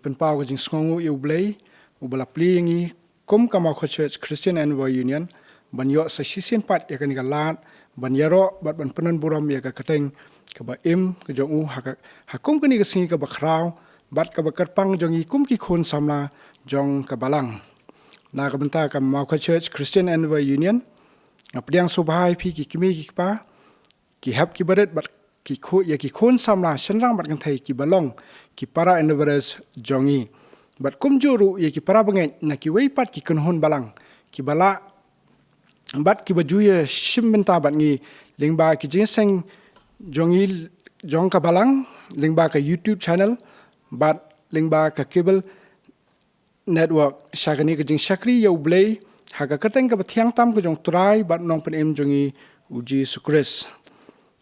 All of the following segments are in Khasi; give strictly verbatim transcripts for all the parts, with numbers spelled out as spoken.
Pynpaw ka jingsngewnguh ïa U Blei, uba la plie ïa ngi kum ka Mawkhar Church Christian Endeavour Union, ban ïoh sa shisien pat ïa kane ka lad ban ïaroh bad ban pyndonburom ïa ka kyrteng kaba im ka jong u ha ka, ha kum kane ka sngi kaba khraw bad kaba kyrpang jong ngi kum ki khun samla jong ka Balang. Na ka bynta ka Mawkhar Church Christian Endeavour Union, nga pdiang sngewbha ïa phi ki kmie ki kpa, ki hep ki barit bad ki khu-, ïa ki khun samla shynrang bad kynthei kiba long ki para Endeavourers jong ngi. Bad kumjuh ruh ïa ki para bangeit na kiwei pat ki kynhun Balang kiba lah bad kiba ju ïa shim bynta bad ngi lyngba ki jingïaseng jong ngi, jong ka Balang, lyngba ka YouTube channel bad lyngba ka cable network, sha kane ka jingshakri ïa U Blei ha ka kyrteng kaba thiang tam ka jong U Trai bad Nongpynim jong ngi U Jisu Khrist.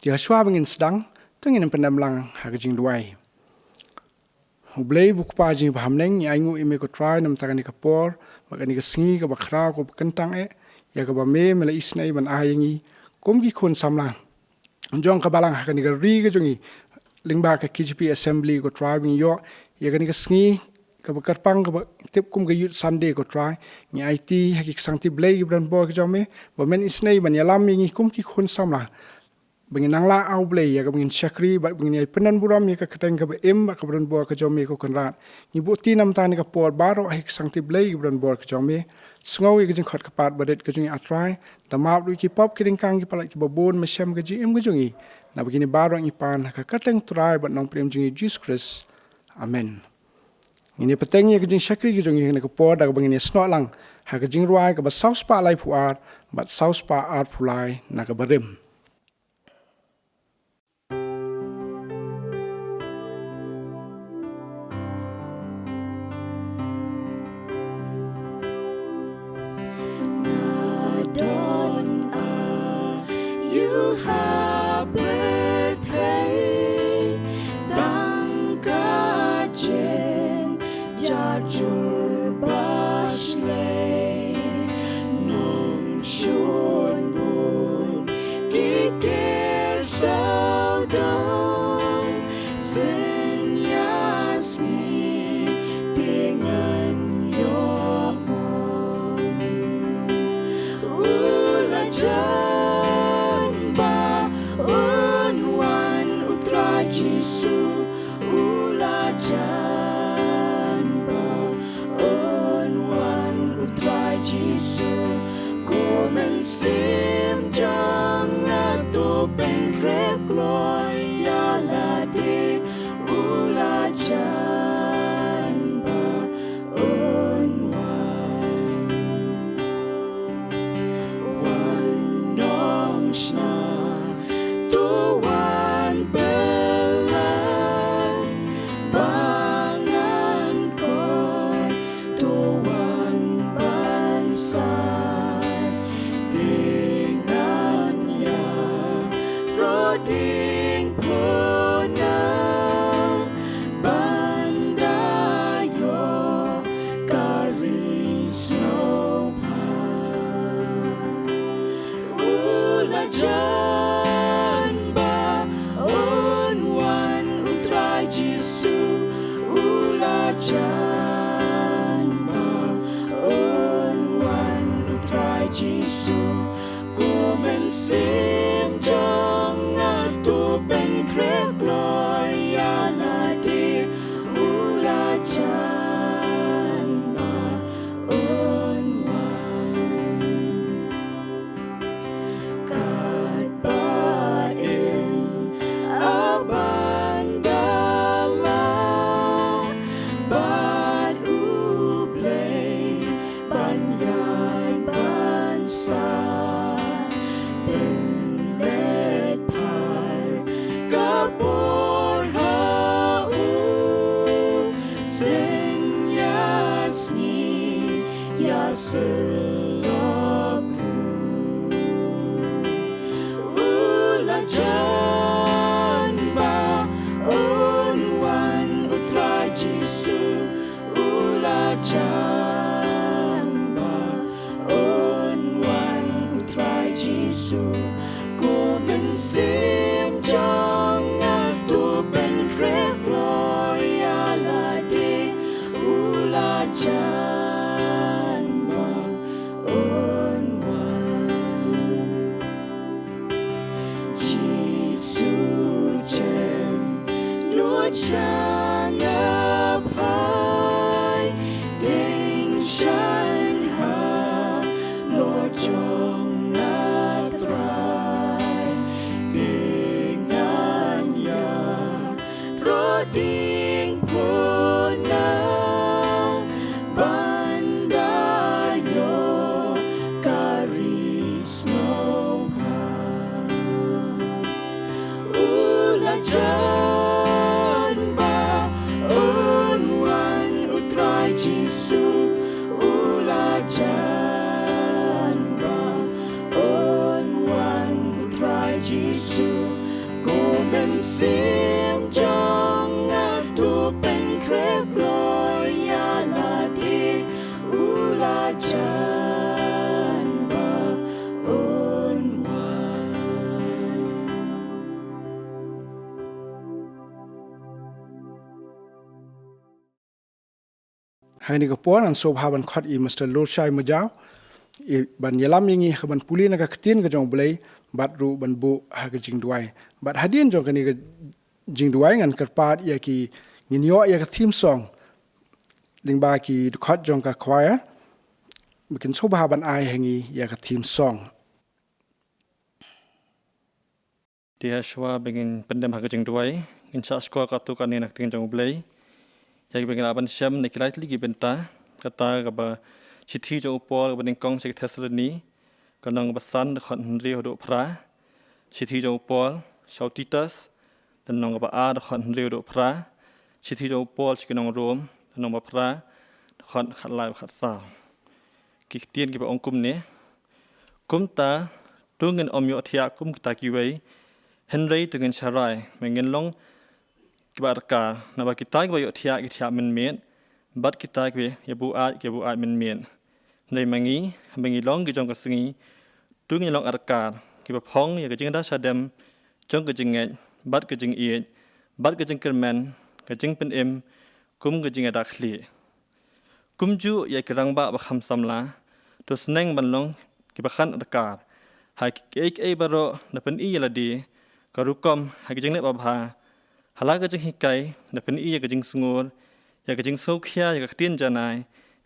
Te hashwa ba ngin sdang, to ngin pyndem lang ha ka jingduwai. U Blei uba U Kpa jong ngi ba ha bneng, ngi ainguh ïa me ko Trai namar kane ka por bad kane ka sngi kaba khraw kaba kyntang eh, ïa kaba me, me la isynei ban ai ïa ngi kum ki khun samla jong ka Balang ha kane ka ri ka jong ngi, lyngba ka K J P Assembly ko Trai, ba ngi ïoh ïa kane ka sngi kaba kyrpang kaba tip kum ka Youth Sunday ko Trai. Ngi aiti ha ki ksangti Blei kiba don bor ka jong me, ba men isynei ban ïalam ïa ngi kum ki khun samla, ba ngin nang lah, A Blei, ïa kaba ngin shakri bad ba ngin ïai pyndonburom ïa ka kyrteng kaba im bad kaba don bor ka jong me ko Kynrad. Ngi buh kti namar kane ka por baroh ha ki ksangti Blei kiba don bor ka jong me. Sngew ïa ka jingkhot kyrpad barit ka jong ngi, A Trai, da map ruh ïa ki pop ki dyngkang ki palat kiba bun, mynshem ka jingim ka jong ngi, naba kine baroh ngi pan ha ka kyrteng U Trai bad Nongpynim jong ngi U Jisu Khrist. Amen. Ngin ïa bteng ïa ka jingshakri ka jong ngi ha kane ka por da kaba ngin ïa snoh lang ha ka jingrwai kaba saw spah laiphew ar bad saw spah arphew lai na kaba rim. Nga don aïu ha pyrthei, tang ka jingjarjur bashlei. Nongshun bun ki ker sawdong, synñiasynñi te ngan ïohmon. U la jan ba un wan U Trai Jisu, u la jan ba un wan U Trai Jisu. Ko mynsiem jong nga, to pynkhreh kloi ïa lade, u la jan ba un wan. Wan nongshna, to wan bylla, ba ngan khot, to wan ban sah, te ngan ïaroh diengphna, ban da ïoh ka ri sngewbha. U la jan ba un wan U Trai Jisu, u la jan ba un wan U Trai Jisu. Ko mynsiem jong nga, to pynkhreh kloi ïa lade, u la jan ba un wan. Katba im, a ban da lah bad U Blei, ban ïaid ban sah, pynleit phar ka por ha u, synñiasynñi ïa syllok ruh. U la jan ba un wan U Trai Jisu, u la jan ba un wan U Trai Jisu. Ko mynsiem jong nga, to pynkhreh kloi ïa lade, Ha kane ka por ngan sngewbha ban khot ïa i Mister Lurshai Majaw, i ban ïalam ïa ngi ha kaba pule na ka ktien ka jong U Blei, bad ruh ban buh ha ka jingduwai. Bad hadien jong kane ka jingduwai ngan kyrpad ïa ki, ngin ïoh ïa ka theme song lyngba ki dkhot jong ka choir, ba kin sngewbha ban ai ha ngi ïa ka theme song. Te ha shuwa ba ngin pyndem ha ka jingduwai, ngin shah shkor katto katne na ka ktien jong U Blei ïa kiba ngin lah ban shem na ki lai tylli ki bynta. Kata kaba shithi jong u Paul kaba nyngkong sha ki Thessaloni, ka lynnong kaba san, dkhot hynriew haduh phra. Shithi jong u Paul sha u Titus, lynnong kaba ar, dkhot hynriew haduh phra. Shithi jong u Paul sha ki nong Rom, lynnong ba phra, dkhot khatlai bad khatsaw. Ki ktien kiba ong kumne: Kumta to ngin ym ïohthiah kum kita kiwei, hynrei to ngin sharai, ba ngin long kiba artatien, naba kita kiba ïohthiah ki thiah mynmiet, bad kita kiba ïabuaid ki ïabuaid mynmiet. Hynrei ma ngi, haba ngi long ki jong ka sngi, to ngin long artatien, kiba phong ïa ka jingada shadem jong ka jingngeit, bad ka jingïeit, bad ka jingkyrmen, ka jingpynim, kum ka jingïada khlieh. Kumjuh ïa ki rangbah ba kham samla, to sneng ban long kiba khan artatien. Ha kiei kiei baroh da pyni ïa lade, ka rukom ha ka jingleh babha. Ha la ka jinghikai da pyni ïa ka jingsngur, ïa ka jingsngewkhia ïa ka ktien janai,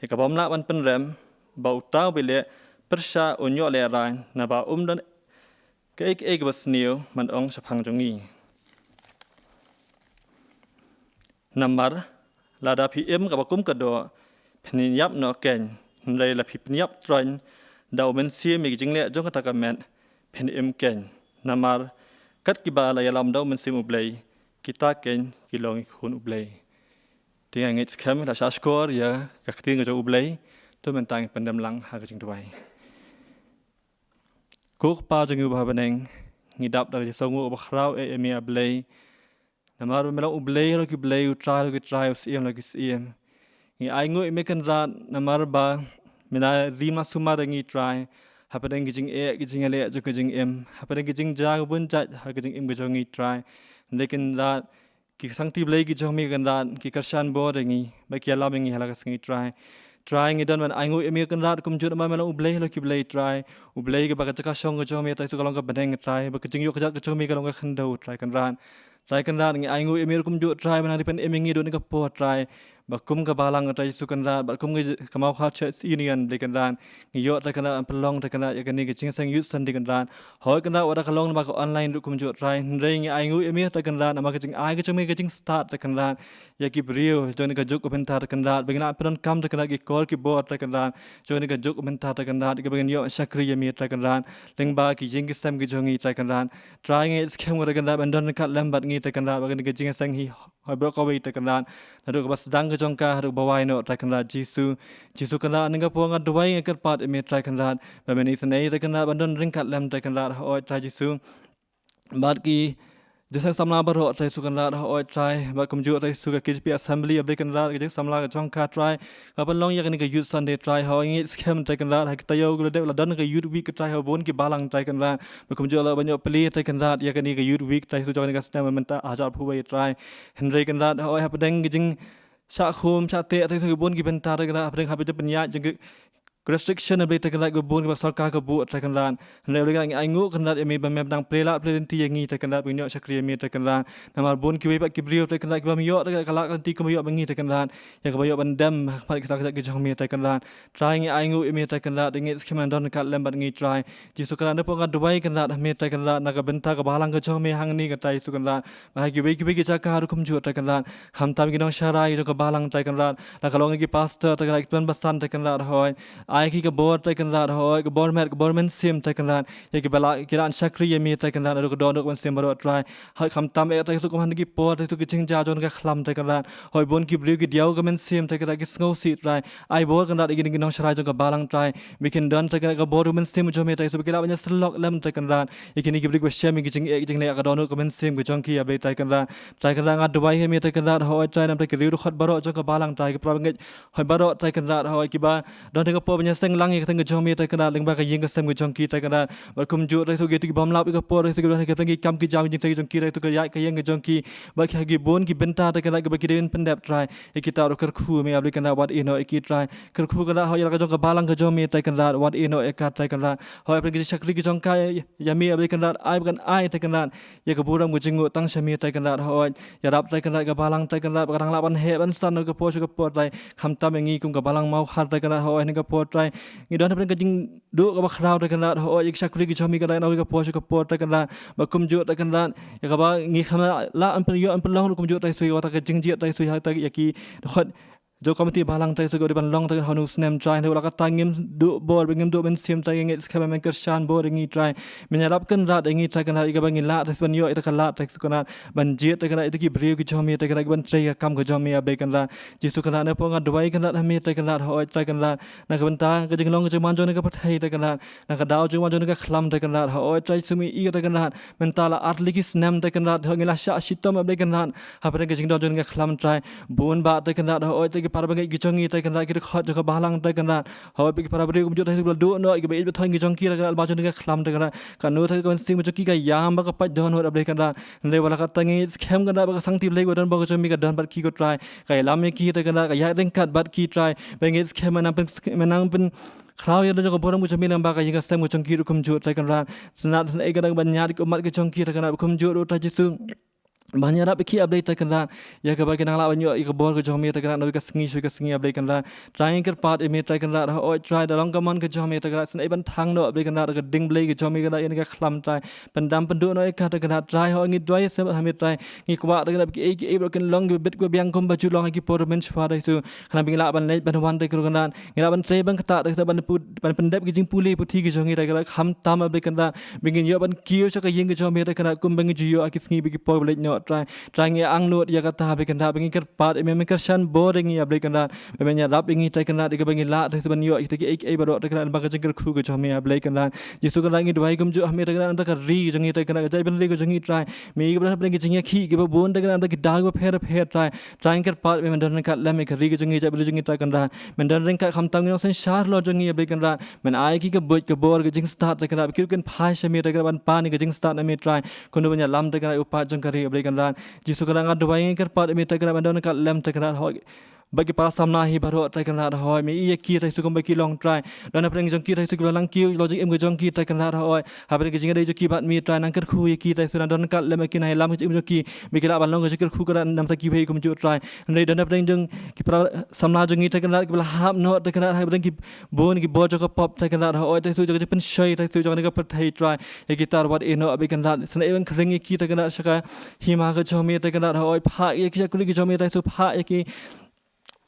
ïa ka bym lah ban pynrem, ba uta uba leh pyrshah un ïoh lehraiñ, naba um don kaei kaei kaba sniew ban ong shaphang jong ngi. Namar lada phi im kaba kum ka doh, phin ïap noh keiñ, hynrei la phi pynïap troiñ da U Mynsiem ïa ki jingleh jong kata ka met, phin im keiñ. Namar kat kiba la ïalam da U Mynsiem U Blei, kita keiñ ki long ki khun U Blei. Te nga ngeit skhem la shah shkor ïa ka ktien ka jong U Blei. To mynta ngin pyndem lang ha ka jingduwai. Ko Kpa jong ngi uba ha bneng, ngi dap da ka jingsngewnguh uba khraw eh ïa me A Blei. Namar ba me long U Blei halor ki blei, U Trai halor ki trai, U Syiem halor ki syiem. Ngi ainguh ïa me Kynrad namar ba me la rim la sumar ïa ngi Trai, hapdeng ki jingeh ki jingïaleh jong ka jingim, hapdeng ki jingjia ka bun jait ha ka jingim ka jong ngi Trai. Hynrei Kynrad, ki sangti blei ki jong me Kynrad ki kyrshan bor ïa ngi, ba ki ïalam ïa ngi ha la ka sngi Trai. Trai, ngi don ban ainguh ïa me Kynrad kumjuh namar me long U Blei halor ki blei Trai. U Blei kaba ka jaka shong ka jong me Trai Jisu ka long ka bneng Trai, ba ka jingïoh ka jat ka jong me ka long ka khyndew Trai Kynrad. Trai Kynrad, ngi ainguh ïa me kumjuh Trai, ba nang dei ban pynim ïa ngi haduh kane ka por Trai. Ba kum ka balang Trai Jisu Kynrad, ba kum ka, ka Mawkhar Church Union Blei Kynrad, ngi ïoh Trai Kynrad ban pynlong Trai Kynrad ïa kane ka jingïaseng Youth Sunday Kynrad. Hooid Kynrad, wat la ka long namar ka online ruh kumjuh Trai, hynrei ngi ainguh ïa me Trai Kynrad namar ka jingai ka jong me ka jingstad Trai Kynrad ïa ki briew jong kane ka juk ka bynta Trai Kynrad, ba ngin lah pyndonkam Trai Kynrad ki kor ki bor Trai Kynrad jong kane ka juk ka bynta Trai Kynrad, kaba ngin ïoh shakri ïa me Trai Kynrad lyngba ki ïing ki sem ki jong ngi Trai Kynrad. Trai, ngi ngeit skhem Trai Kynrad ban don ryngkat lem bad ngi Trai Kynrad, ba kane ka jingïaseng hi hoi baroh kawei Trai Kynrad, naduh kaba sdang ka jong ka haduh kaba wai noh Trai Kynrad Jisu. Jisu Kynrad, ha kane ka por nga duwai nga kyrpad ïa me Trai Kynrad, ba men isynei Trai Kynrad ban don ryngkat lem Trai Kynrad, hooid Trai Jisu. Bad ki jingïaseng samla baroh Trai Jisu Kynrad, hooid Trai, bad kumjuh Trai Jisu ka K J P Assembly A Blei Kynrad, ka jingsamla ka jong ka Trai, ka pynlong ïa kane ka Youth Sunday Trai, hooid ngi ngeit skhem Trai Kynrad, ha ki taïew kiba la dep la don ka Youth Week Trai, ha bun ki balang Trai Kynrad, ba kumjuh la ban ïoh plie Trai Kynrad ïa kane ka Youth Week Trai Jisu jong kane ka snem mynta hajar arphew wei Trai. Hynrei Kynrad, hooid hapdeng ki jingshah khum shah teh Trai Jisu ki bun ki bynta Trai Kynrad, hapdeng hapdeng pynïaid jong ki restriction A Blei Trai Kynrad, ki bun kiba sorkar ka buh Trai Kynrad. Hynrei A Blei Kynrad, ngi ainguh Kynrad ïa me ba me dang plie lad plie lynti ïa ngi Trai Kynrad, ba ngin ïoh shakri ïa me Trai Kynrad. Namar bun kiwei pat ki briew Trai Kynrad kiba ym ïoh Trai Kynrad ka lad ka lynti kumba ïoh ba ngi Trai Kynrad, ïa kaba ïoh ban dem ha khmat ki kjat ki jong me Trai Kynrad. Trai, ngi ainguh ïa me Trai Kynrad, ngi ngeit skhem ban don ryngkat lem bad ngi Trai. Jisu Kynrad, nga pynduh nga duwai Kynrad ha me Trai Kynrad, na ka bynta ka balang ka jong me hangne Kynrad Jisu Kynrad. Bad ha kiwei kiwei ki jaka ruh kumjuh Trai Kynrad, khamtam ki nongsharai jong ka balang Trai Kynrad, la ka long ki pastor Trai Kynrad, ki kynhun basan Trai Kynrad, hooid, ai ki ka bor Trai Kynrad, hooid, ka bor met, ka bor mynsiem Trai Kynrad, ïa kiba la, ki la shakri ïa me Trai Kynrad, naduh ka dohnud ka mynsiem baroh Trai. Hooid, khamtam eh Trai Jisu kum ha kine ki por Trai Jisu ki jingjia jong ka khlam Trai Kynrad. Hooid, bun ki briew ki diaw ka mynsiem Trai Kynrad, ki sngewsih Trai. Ai bor Kynrad ïa kine ki nongsharai jong ka balang Trai, ba kin don Trai Kynrad ka bor u mynsiem jong me Trai Jisu, ba kin lah ban ïasylloh lem Trai Kynrad ïa kine ki briew ba shem ïa ki jingeh ki jingleh, ka dohnud ka mynsiem ka jong ki A Blei Trai Kynrad. Trai Kynrad, nga duwai ha me Trai Kynrad, hooid Trai, namar ki riewdkhot baroh jong ka balang Trai, ki para bangeit hooid baroh Trai Kynrad, hooid kiba don ha ka por Ïa seng lang ïa ka teng ka jong me Trai Kynrad lyngba ka ïing ka sem ka jong ki Trai Kynrad. Bad kumjuh Trai Jesu kito ki bym lap ïa ka por Trai Jesu ki don ha ki teng ki kam ki jam ki jingtrei jong ki Trai Jesu ka ïaid ka ïeng ka jong ki. Bad ha ki bun ki bynta Trai Kynrad kiba ki dei ban pyndep Trai. Ïa kita ruh kyrkhu me A Blei Kynrad wat ïehnoh ïa ki Trai. Kyrkhu Kynrad hooid ïa la ka jong ka balang ka jong me Trai Kynrad wat ïehnoh ïa ka Trai Kynrad. Hooid pyrshah ki jingshakri ki jong ka ïa me A Blei Kynrad ai ba kan ai Trai Kynrad. Ïa ka burom ka jingnguh tang sha me Trai Kynrad hooid. Ïarap Trai Kynrad ka balang Trai Kynrad ba ka dang lah ban heh ban san na ka por sha ka por Trai. Khamtam ïa ngi kum ka balang Mawkhar Trai Kynrad hooid na ka por Trai. Ngi don hapdeng ka jingduh kaba khraw Trai Kynrad hooid ïa ki shakri ki jong me Kynrad na ka por sha ka por Trai Kynrad. Ba kumjuh Trai Kynrad ïa kaba ngi kham lah ban pynïoh ban pynlong ruh kumjuh Trai Jesu ïa kata ka jingjied Trai Jesu ïa ki dkhot jong ka komiti balang Trai Jesu kaba dei ban long Trai ha une u snem Trai. Hynrei wat la katta ngim duh bor ba ngim duh mynsiem Trai, ngeit skhem ba men kyrshan bor ïa ngi Trai. Men ïarap Kynrad ïa ngi Trai Kynrad ïa kaba ngi lah Trai Jesu ban ïoh ïa ka lad Trai Jesu Kynrad ban jied Trai Kynrad ïa ki briew ki jong me Trai Kynrad kiban trei ïa ka kam ka jong me A Blei Kynrad. Jesu Kynrad na pdeng nga duwai Kynrad ha me Trai Kynrad hooid Trai Kynrad na ka bynta ka jinglong ka jingman jong ne ka pyrthei Trai Kynrad. Na ka daw jong me jong ne ka khlam Trai Kynrad hooid Trai Jesu me i Trai Kynrad. Mynta la ar tylli ki snem Trai Kynrad hooid ngi la shah shitom A Blei Kynrad. Hapdeng ka jingdon jong ne ka khlam Trai. Bun bah Trai Kynrad hooid Trai ki para bangeit ki jong ngi Trai Kynrad ki dkhot jong ka balang Trai Kynrad. Hooid ki para briew kumjuh Trai Jesu ba la duh noh kiba ïeit ba thoh ïa ki jong ki Trai Kynrad ba jong ne ka khlam Trai Kynrad. Kano Trai ka mynsiem jong ki ka ïam ba ka pait don hooid A Blei Kynrad. Hynrei wat la katta ngeit skhem Kynrad ba ka sangti Blei ba don bor ka jong me ka don bad ki ko Trai. Ka ïalam ïa ki Trai Kynrad ka ïaid ryngkat bad ki Trai. Ba ngeit skhem men nang pyn men nang pyn khraw ïa la jong ka burom ka jong me lyngba ka ïing ka sem ka jong ki ruh kumjuh Trai Kynrad. Sngewtynnat sngewthuh Kynrad ban ïaid kum umat ka jong ki Trai Kynrad kumjuh ruh Trai Jesu. Ban ïarap ïa ki A Blei Trai Kynrad ïa kaba ki nang lah ban ïoh ïa ka bor ka jong me Trai Kynrad na ka sngi sha ka sngi A Blei Kynrad. Trai ngi kyrpad ïa me Trai Kynrad hooid Trai da long ka mon ka jong me Trai Kynrad sngewthuh ban thang noh A Blei Kynrad ka ding Blei ka jong me Kynrad ïa ka khlam Trai. Pyndam pynduh noh ïa ka Trai Kynrad Trai hooid ngi duwai ïa sngewbha ha me Trai. Ngi kwah Trai Kynrad ba kiei kiei baroh kin long kiba bit kiba biang kumba ju long ha ki por mynshwa Trai Jesu. Khnang ba ngi lah ban leit ban wan Trai Kynrad. Ngi lah ban trei ban ktah Trai Kynrad ban pyn- ban pyndep ki jingpule puthi ki jong ngi Trai Kynrad khamtam A Blei Kynrad. Ba ngin ïoh ban kiew sha ka ïing ka jong me Trai Kynrad kumba ngi ju ïoh ha ki sngi ba ki por ba leit noh Trai. Trai ngi angnud ïa kata Blei Kynrad ba ngi kyrpad ïa me men kyrshan bor ïa ngi A Blei Kynrad. Ba men ïarap ïa ngi Trai Kynrad ïa kaba ngi lah Trai Jesu ban ïoh ïa kita kiei kiei baroh Trai Kynrad lyngba ka jingkyrkhu ka jong me A Blei Kynrad. Jesu Kynrad ngi duwai kumjuh ha me Trai Kynrad na ka ri ka jong ngi Trai Kynrad ka jaitbynriew ka jong ngi Trai. Me ïa kaba don hapdeng ka jingïakhih kiba bun Trai Kynrad na ki daw kiba pher bapher Trai. Trai ngi kyrpad men don ryngkat lem ïa ka ri ka jong ngi jaitbynriew jong ngi Trai Kynrad. Men don ryngkat khamtam ki nongsynshar halor jong ngi A Blei Kynrad. Men ai ki ka buit ka bor ka jingstad Trai Kynrad ba ki ruh kin phai sha me Trai Kynrad ban pan ïa ka jingstad na me Trai. Kumno ban ïalam Trai Kynrad ïa u paid jong ka ri A Blei Kynrad. Jisu Kynrad nga duwai ngi kyrpad ïa me Trai Kynrad ban don ryngkat lem Trai Kynrad hooid. Bad ki para samla hi baroh Trai Kynrad hooid me i ïa ki Trai Jesu kumba ki long Trai. Don hapdeng jong ki Trai Jesu kiba la nang kiew la jingim ka jong ki Trai Kynrad hooid. Hapdeng ka jingïadei jong ki bad me Trai nang kyrkhu ïa ki Trai Jesu nang don ryngkat lem ïa ki nang ïalam ka jingim jong ki. Ba ki lah ban long ka jingkyrkhu Kynrad namar ki wei kumjuh Trai. Hynrei don hapdeng jong ki para samla jong ngi Trai Kynrad kiba la hap noh Trai Kynrad hapdeng ki bun ki bor jong ka pop Trai Kynrad hooid Trai Jesu jong ka jingpynshoi Trai Jesu jong ka pyrthei Trai. Ïa kita ruh wat ïehnoh A Blei Kynrad sngewbha ban khring ïa ki Trai Kynrad sha ka hima ka jong me Trai Kynrad hooid phah ïa ki shakri ki jong me Trai Jesu phah ïa ki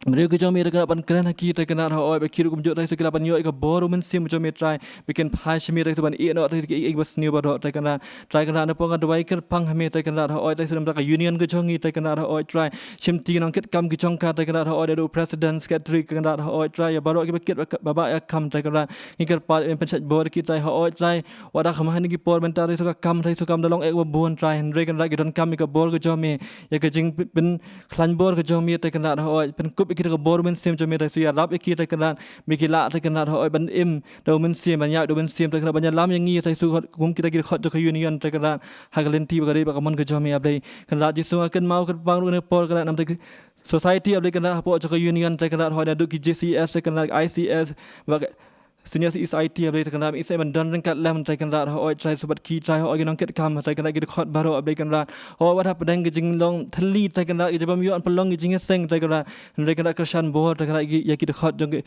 briew ki jong me Trai Kynrad ban kren ha ki Trai Kynrad hooid ba ki ruh kumjuh Trai Jesu ki lah ban ïoh ïa ka bor u mynsiem jong me Trai. Ba kin phai sha me Trai Jesu ban ïehnoh Trai Jesu kiei kiei kiba sniew baroh Trai Kynrad. Trai Kynrad na pdeng nga duwai kyrpang ha me Trai Kynrad hooid Trai Jesu namar ka union ka jong ngi Trai Kynrad hooid Trai. Shim ti ki nongkitkam ki jong ka Trai Kynrad hooid da u president secretary Kynrad hooid Trai ïa baroh kiba kit ba ba ba ïa kam Trai Kynrad. Ngi kyrpad men pynshait bor ki Trai hooid Trai. Wat da kham ha kine ki por mynta Trai Jesu ka kam Trai Jesu kam da long eh ba bun Trai hynrei Kynrad ki donkam ïa ka bor ka jong me. Ïa ka jingpyn khlaiñ bor ka jong me Trai Kynrad hooid. Pynkup ïa ki da ka bor u mynsiem jong me Trai Jesu ïarap ïa ki Trai Kynrad. Ba ki lah Trai Kynrad hooid ban im da u mynsiem ban ïaid da u mynsiem Trai Kynrad ban ïalam ïa ngi Trai Jesu kum kita ki dkhot jong ka union Trai Kynrad. Ha ka lynti ba ka ri ba ka mon ka jong me A Blei Kynrad Jisu nga kynmaw kyrpang ruh kane ka por Kynrad namar Trai society A Blei Kynrad hapoh jong ka union Trai Kynrad hooid naduh ki J C S Trai Kynrad I C S ba ka senior society A Blei Trai Kynrad me i sngewbha ban don ryngkat lem Trai Kynrad hooid Trai Jesu bad ki Trai hooid ki nongkitkam Trai Kynrad ki dkhot baroh A Blei Kynrad hooid wat hapdeng ka jinglong thylli Trai Kynrad ka jingbym ïoh ban pynlong ka jingïaseng Trai Kynrad. Hynrei Kynrad kyrshan bor Trai Kynrad ïa ki dkhot jong ki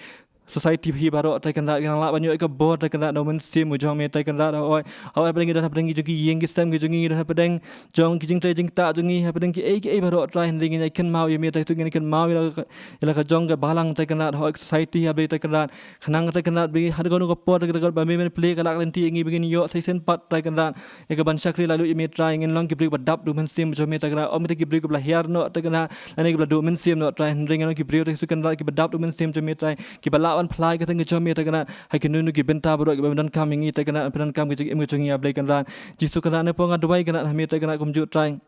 society hi baroh Trai Kynrad ki nang lah ban ïoh ïa ka bor Trai Kynrad na u mynsiem u jong me Trai Kynrad hooid. Hooid hapdeng ki don hapdeng ki jong ki ïing ki sem ki jong ngi don hapdeng jong ki jingtrei jingktah jong ngi hapdeng kiei kiei baroh Trai hynrei ngin ïa kynmaw ïa me Trai Jesu ngin ïa kynmaw ïa la ka jong ka balang Trai Kynrad hooid society A Blei Trai Kynrad. Khnang Trai Kynrad ba ha kano ka por Trai Kynrad ba me men plie ka lad ka lynti ïa ngi ba ngin ïoh sa shisien pat Trai Kynrad. Ïa ka ban shakri laitluid ïa me Trai ngin long ki briew ba dap da u mynsiem jong me Trai Kynrad ym kita ki briew kiba la hiar noh Trai Kynrad. Lane kiba la duh mynsiem noh Trai hynrei ngin long ki briew Trai Jesu Kynrad kiba dap da u mynsiem jong me Trai. Kiba lah ban phla ïa ka kyrteng ka jong me Trai Kynrad ha kino kino ki bynta baroh kiba donkam ïa ngi Trai Kynrad pyndonkam ka jingim ka jong ngi A Blei Kynrad. Jisu Kynrad na pdeng nga duwai Kynrad ha me Trai Kynrad kumjuh Trai.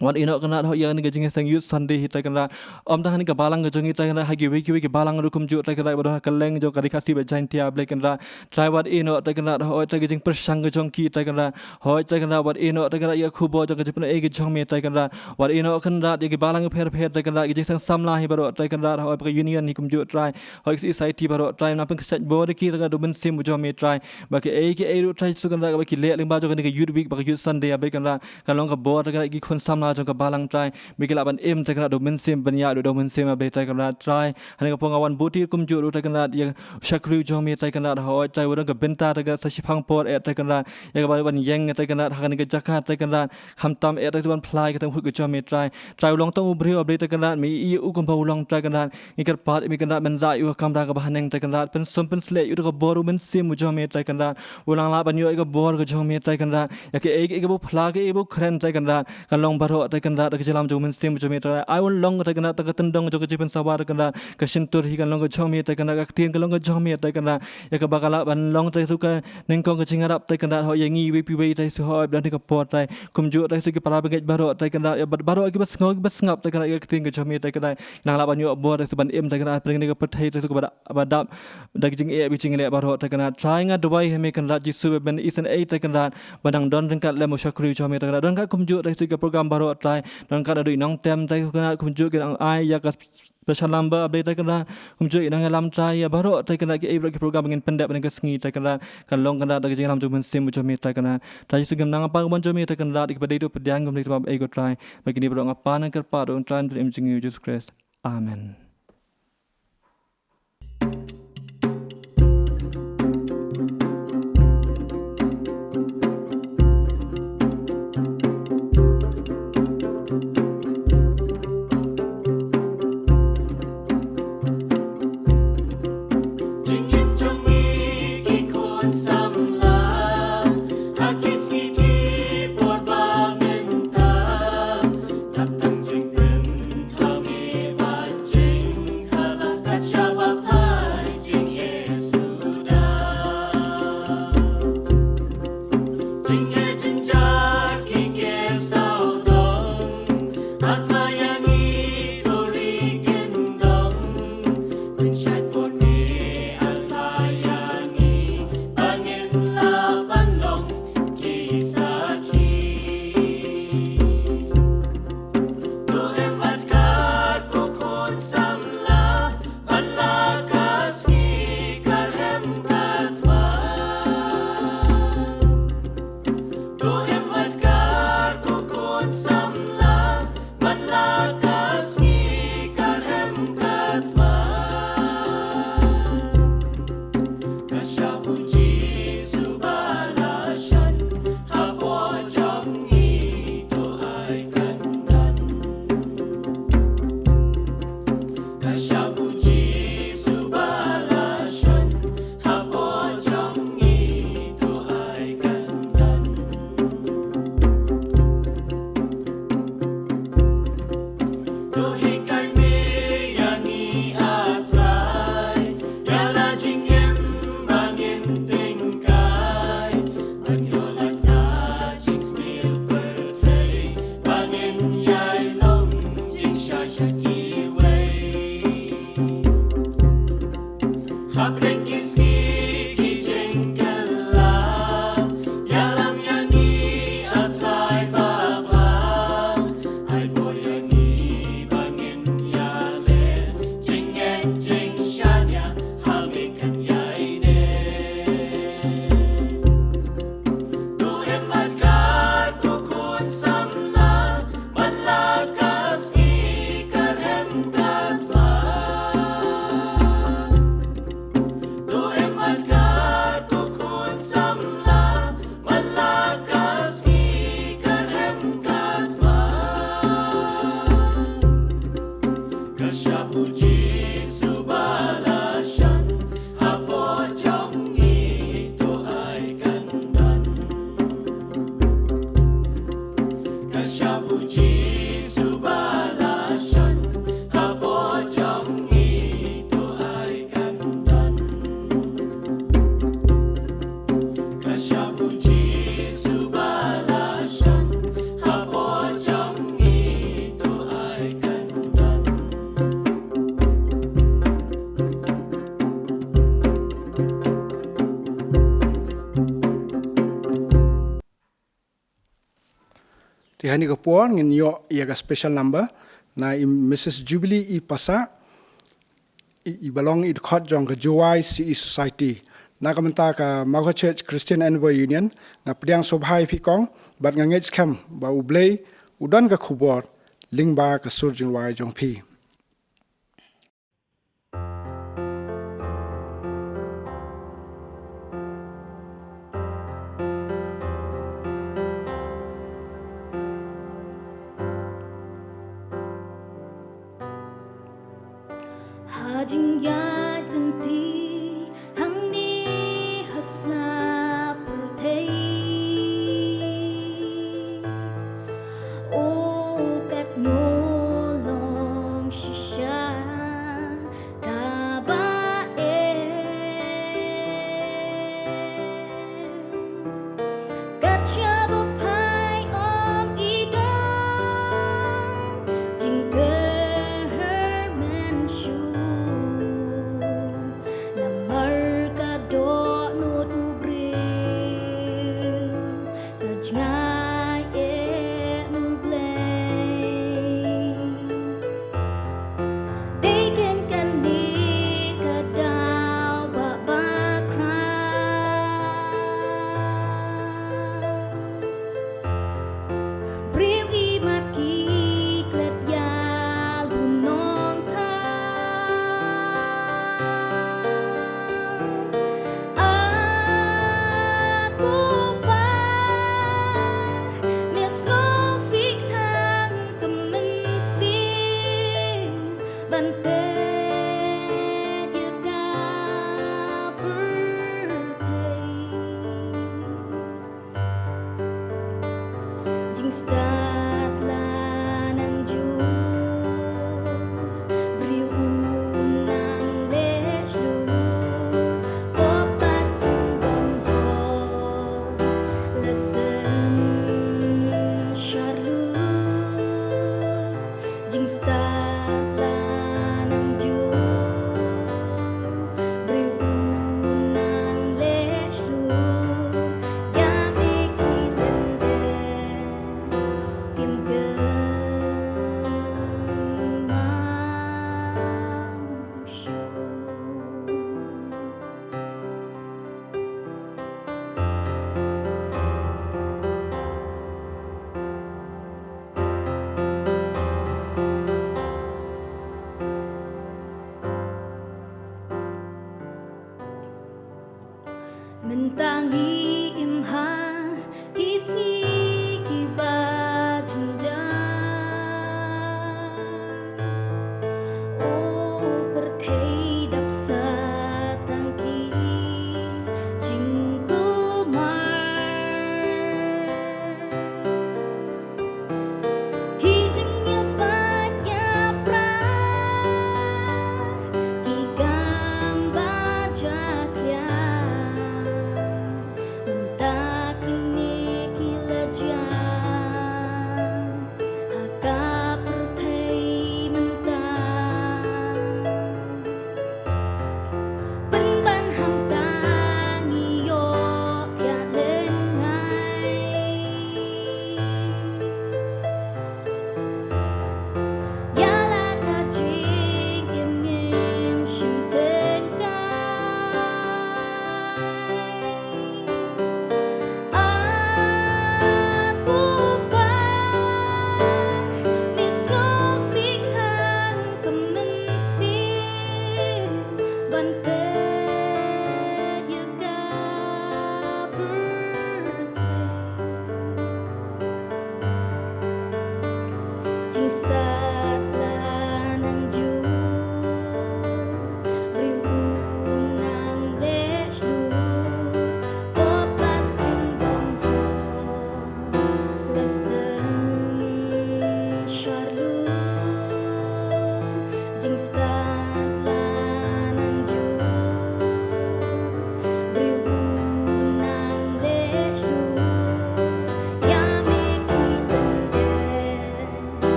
Wat ïehnoh Kynrad hooid ïa kane ka jingïaseng Youth Sunday hi Trai Kynrad. Ym tang ha kane ka balang ka jong ngi Trai Kynrad, ha kiwei kiwei ki balang ruh kumjuh Trai Kynrad, bad ha kylleng jong ka ri Khasi bad Jaiñtia Blei Kynrad. Trai wat ïehnoh Trai Kynrad, hooid Trai ka jingpyrshang ka jong ki Trai Kynrad. Hooid Trai Kynrad wat ïehnoh Trai Kynrad ïa ka khubor jong ka jingpynïaid ka jong me Trai Kynrad. Wat ïehnoh Kynrad ïa ki balang pher pher Trai Kynrad, ki jingseng samla hi baroh Trai Kynrad, hooid ba ka union hi kumjuh Trai. Hooid ki society baroh Trai, nang pynkyrshan bor ïa ki Trai Kynrad da u Mynsiem u jong me Trai. Ba kiei kiei ruh Trai Jisu Kynrad, ba ki leh lyngba jong kane ka Youth Week, ba ka Youth Sunday Blei Kynrad. Kan long ka bor Trai Kynrad ïa ki khun samla jong ka balang Trai. Ba ki lah ban im Trai Kynrad da u Mynsiem, ban ïaid da u Mynsiem Blei Trai Kynrad Trai. Ha kane ka por nga wan buti kumjuh ruh Trai Kynrad ïa u shakri u jong me Trai Kynrad, hooid Trai u don ka bynta Trai Kynrad sa shipang por eh Trai Kynrad. Ïa kaba ban ïeng Trai Kynrad ha kane ka jaka Trai Kynrad. Khamtam eh Trai ban phla ïa ka tnat ka jong me Trai. Trai u long tang u briew Blei Trai Kynrad, me ïohi u kumba u long Trai Kynrad. Ngi kyrpad ïa me Kynrad ban rai ïa u ha ka kamra kaba haneng Trai Kynrad. Pynsum pynsleh ïa u da ka bor u Mynsiem u jong me Trai Kynrad. U nang lah ban ïoh ïa ka bor ka jong me Trai Kynrad. Ïa kaei kaei kaba u phla kaei kaba u kren Trai Kynrad. Kan long baroh Trai Kynrad da ka jingïalam jong u Mynsiem u jong me Trai. Ai un long Trai Kynrad da ka tyndong jong ka jingpynsawa Trai Kynrad. Ka shyntur hi kan long ka jong me Trai Kynrad. Ka ktien kan long ka jong me Trai Kynrad. Ïa kaba ka lah ban long Trai Jisu ka nyngkong ka jingïarap Trai Kynrad, hooid ïa ngi iwei pa iwei Trai Jisu, hooid ba don ha kane ka por Trai. Kumjuh Trai Jisu ki para bangeit baroh Trai Kynrad, ïa bad baroh kiba sngew kiba sngap Trai Kynrad ïa ka ktien ka jong me Trai Kynrad. Nang lah ban ïoh bor Trai Jisu ban im Trai Kynrad, ha kane ka pyrthei Trai Jisu kaba dap, ba dap da ki jingeh bad jingleh baroh Trai Kynrad. Trai nga duwai ha me Kynrad Jisu ba men isynei Trai Kynrad, ba nang don ryngkat lem u shakri u jong me Trai Kynrad. Don ka kumjuh Trai Jisu ka program baroh Trai. Don ka da dei nongtem Trai Kynrad, kumjuh ki nang ai ïa ka special number Blei Trai Kynrad, kumjuh ïa nang ïalam Trai ïa baroh Trai Kynrad, kiei baroh ki program ba ngin pyndep ha kane ka sngi Trai Kynrad. Kan long Kynrad da ka jingïalam jong u Mynsiem u jong me Trai Kynrad. Trai Jisu ngim nang pan ka mon jong me Trai Kynrad, ïa kiba dei ruh pdiang, ngim dei ruh ban ïoh Trai. Ba kine baroh nga pan ngan kyrpad da u Trai Trai im jong ngi u Jisu Khrist. Amen. Jingim jong ngi ki khun samla, ha ki sngi ki por ba mynta, dap tang jingpynthame bad jingkhlad, ka shaba phai jingeh suda. Jingeh jingjar ki ker sawdong, A Trai ïa ngi to ri kyndong. Pynshait bor me A Trai ïa ngi, ba ngin lah ban long ki sakhi. To im bad kar ko khun samla, man la ka sngi ka rem ka tma. To im bad kar ko khun samla, man la ka sngi ka rem ka tma. Ka shah u Jisu ba la shon, ha bor jong ngi to ai kyndan. Ka shah u Jisu ba la shon, ha bor jong ngi to ai kyndan. To hikai me ïa ngi A Trai, ïa la jingim ba ngin tyngkai, ban ïoh lad na jingsniew pyrthei, ba ngin ïai long jingshai sha kiwei. Hapdeng ki sngi ki jingkylla, ïalam ïa ngi A Trai Baba, ai bor ïa ngi ba ngin ïaleh jingngeit jingshaniah ha me kan ïaineh. To im bad kar ko khun samla, man la ka sngi ka rem ka tma. To im Te ha kane ka por ngin ïoh ïa ka special number na i Missus Jubilee i Pasa, i, i ba long i dkhot jong ka Jowai C E Society. Na ka bynta ka Mawkha Church Christian Endeavour Union, nga pdiang sngewbha ïa phi kong, bad nga ngeit skhem ba U Blei u don ka khubor lyngba ka sur jingrwai jong phi. Ha jingïaid lynti hangne ha sla pyrthei, o kat ngi long shisha kaba eh. Kat shaba phai ym i don jingkyrmen shuh, namar ka dohnud u briew ka jngai eh na U Blei. Dei kein kane ka daw ba bakra, briew i mat ki klet ïa lum nongthaw. Ah, ko Pa, me sngewsih tang ka mynsiem ban peit ïa ka pyrthei. Jingstad la nang jur, briew u nang leh shlur, pop bad jingbymhok la synshar lut. Jingstad la nang jur, briew u nang leh shlur, ïa me ki lyndet kim kynmaw shuh. Mynta ngi im ha ki sngi kiba jynjar. O pyrthei dap sa tang ki jingkulmar. Ki jingïapait ïapra, ki kam ba jakhlia. Mynta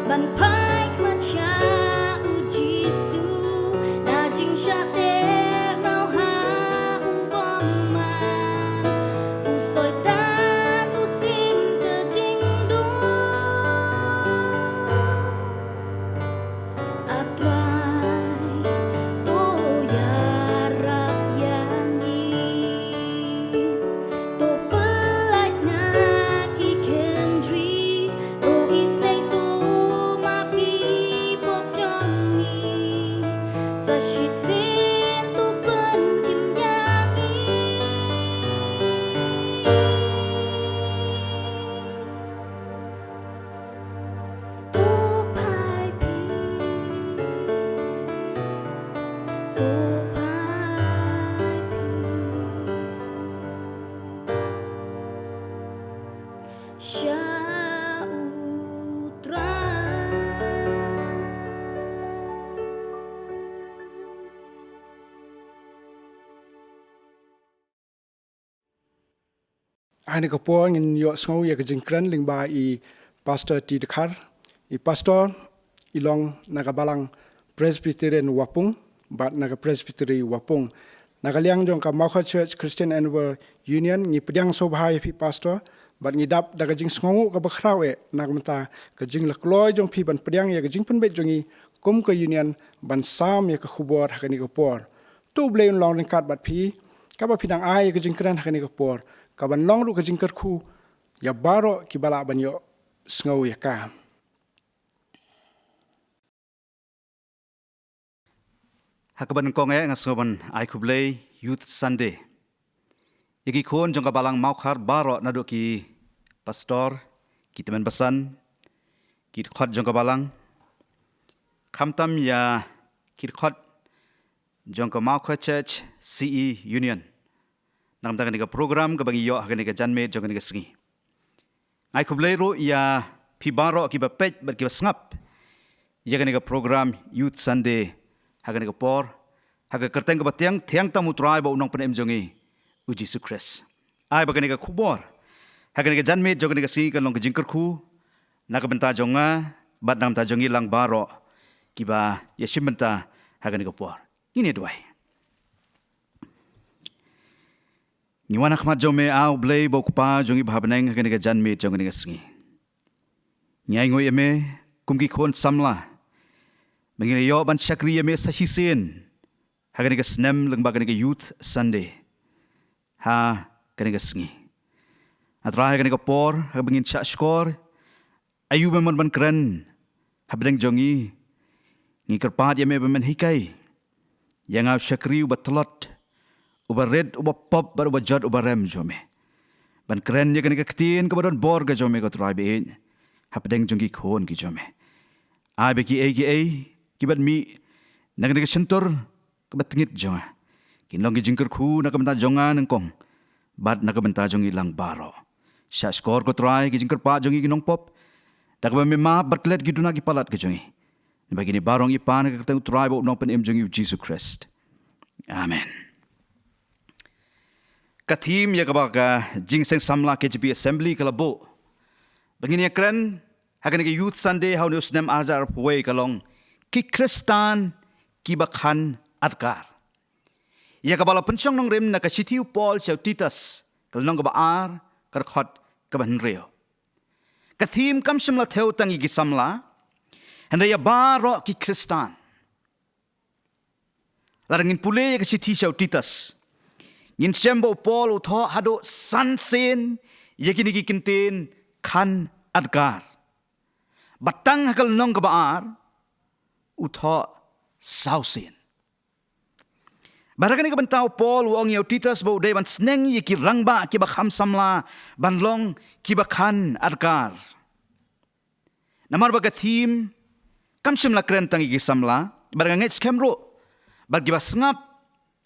Ban phai khmat sha u Jisu, na jingshah teh mraw ha u bymman, u Soitan u sim ka jingdum. A Trai, to ïarap ïa ngi. To pyllait na ki kynjri, to isynei, to map ki pop jong ngi. Sa shisien to pynim ïa ngi. To phai phi, to phai phi sha u Trai. Ha kane ka por ngin ïohsngew ïa ka jingkren lyngba i Pastor T Dkhar. I Pastor i long na ka balang Presbyterian Wapung bad na ka Presbytery Wapung. Na ka liang jong ka Mawkhar Church Christian Endeavour Union, ngi pdiang sngewbha ïa phi Pastor bad ngi dap da ka jingsngewnguh kaba khraw eh na ka bynta ka jinglaitluid jong phi ban pdiang ïa ka jingpynbeit jong ngi kum ka Union ban sam ïa ka khubor ha kane ka por. To U Blei un long ryngkat bad phi, kaba phi dang ai ïa ka jingkren ha kane ka por, kaban long ruh ka jingkyrkhu ïa baroh kiba lah ban ïohsngew ïa ka. Ha kaba nyngkong eh nga sngew ban ai khublei Youth Sunday ïa ki khun jong ka balang Mawkhar baroh, naduh ki pastor, ki tymmen basan, ki dkhot jong ka balang, khamtam ïa ki dkhot jong ka Mawkhar Church C E Union na ka bynta kane ka program kaba ngi ïoh ha kane ka janmiet jong kane ka sngi. Nga ai khublei ruh ïa phi baroh kiba peit bad kiba sngap ïa kane ka program Youth Sunday ha kane ka por, ha ka kyrteng kaba thiang, thiang tam U Trai bad U Nongpynim jong ngi U Jisu Khrist. Ai ba kane ka khubor ha kane ka janmiet jong kane ka sngi kan long ka jingkyrkhu na ka bynta jong nga bad na ka bynta jong ngi lang baroh kiba ïashim bynta ha kane ka por. Ngin ïa duwai. Ngi wan ha khmat jong me, A U Blei bad U Kpa jong ngi ba ha bneng, ha kane ka janmiet jong kane ka sngi. Ngi ainguh ïa me kum ki khun samla ba ngin ïoh ban shakri ïa me sa shisien ha kane ka snem lyngba kane ka Youth Sunday ha kane ka sngi. A Trai, ha kane ka por ha kaba ngin shah shkor aïu ba mon ban kren hapdeng jong ngi, ngi kyrpad ïa me ba men hikai ïa nga u shakri uba tlot, uba rit, uba pop bad uba jot, uba rem jong me, ban kren ïa kane ka ktien kaba don bor ka jong me, ko Trai ba ïeit, hapdeng jong ki khun ki jong me. Ai ba kiei kiei kiban mih na kane ka shyntur kaba tngit jong nga kin long ki jingkyrkhu na ka bynta jong nga nyngkong bad na ka bynta jong ngi lang baroh. Shah shkor, ko Trai, ki jingkyrpad jong ngi ki nongpop, da kaba me map bad klet ki duna ki palat ki jong ngi. Namar kine baroh ngi pan ha ka kyrteng U Trai bad U Nongpynim jong ngi U Jisu Khrist. Amen. Ka theme ïa kaba ka Jingïaseng Samla K J P Assembly ka la buh ba ngin ïakren ha kane ka Youth Sunday ha une u snem ar hajar arphew wei ka long Ki Khristan Kiba Khan Adkar, ïa kaba la pynshong nongrim na ka shithi u Paul sha u Titus, ka lynnong kaba ar, ka dkhot kaba hynriew. Ka theme kam shym la thew tang ïa ki samla, hynrei ïa baroh ki Khristan. Lada ngin pule ïa ka shithi sha u Titus, ngin shem ba u Paul u thoh haduh san sien ïa kine ki kyntien khan adkar. Bad tang ha ka lynnong kaba ar u thoh saw sien. Bad ha kane ka bynta u Paul u ong ïa u Titus ba u dei ban sneng ïa ki rangbah kiba kham samla ban long kiba khan adkar. Namar ba ka theme kam shym la kren tang ïa ki samla, bad nga ngeit skhem ruh ba kiba sngap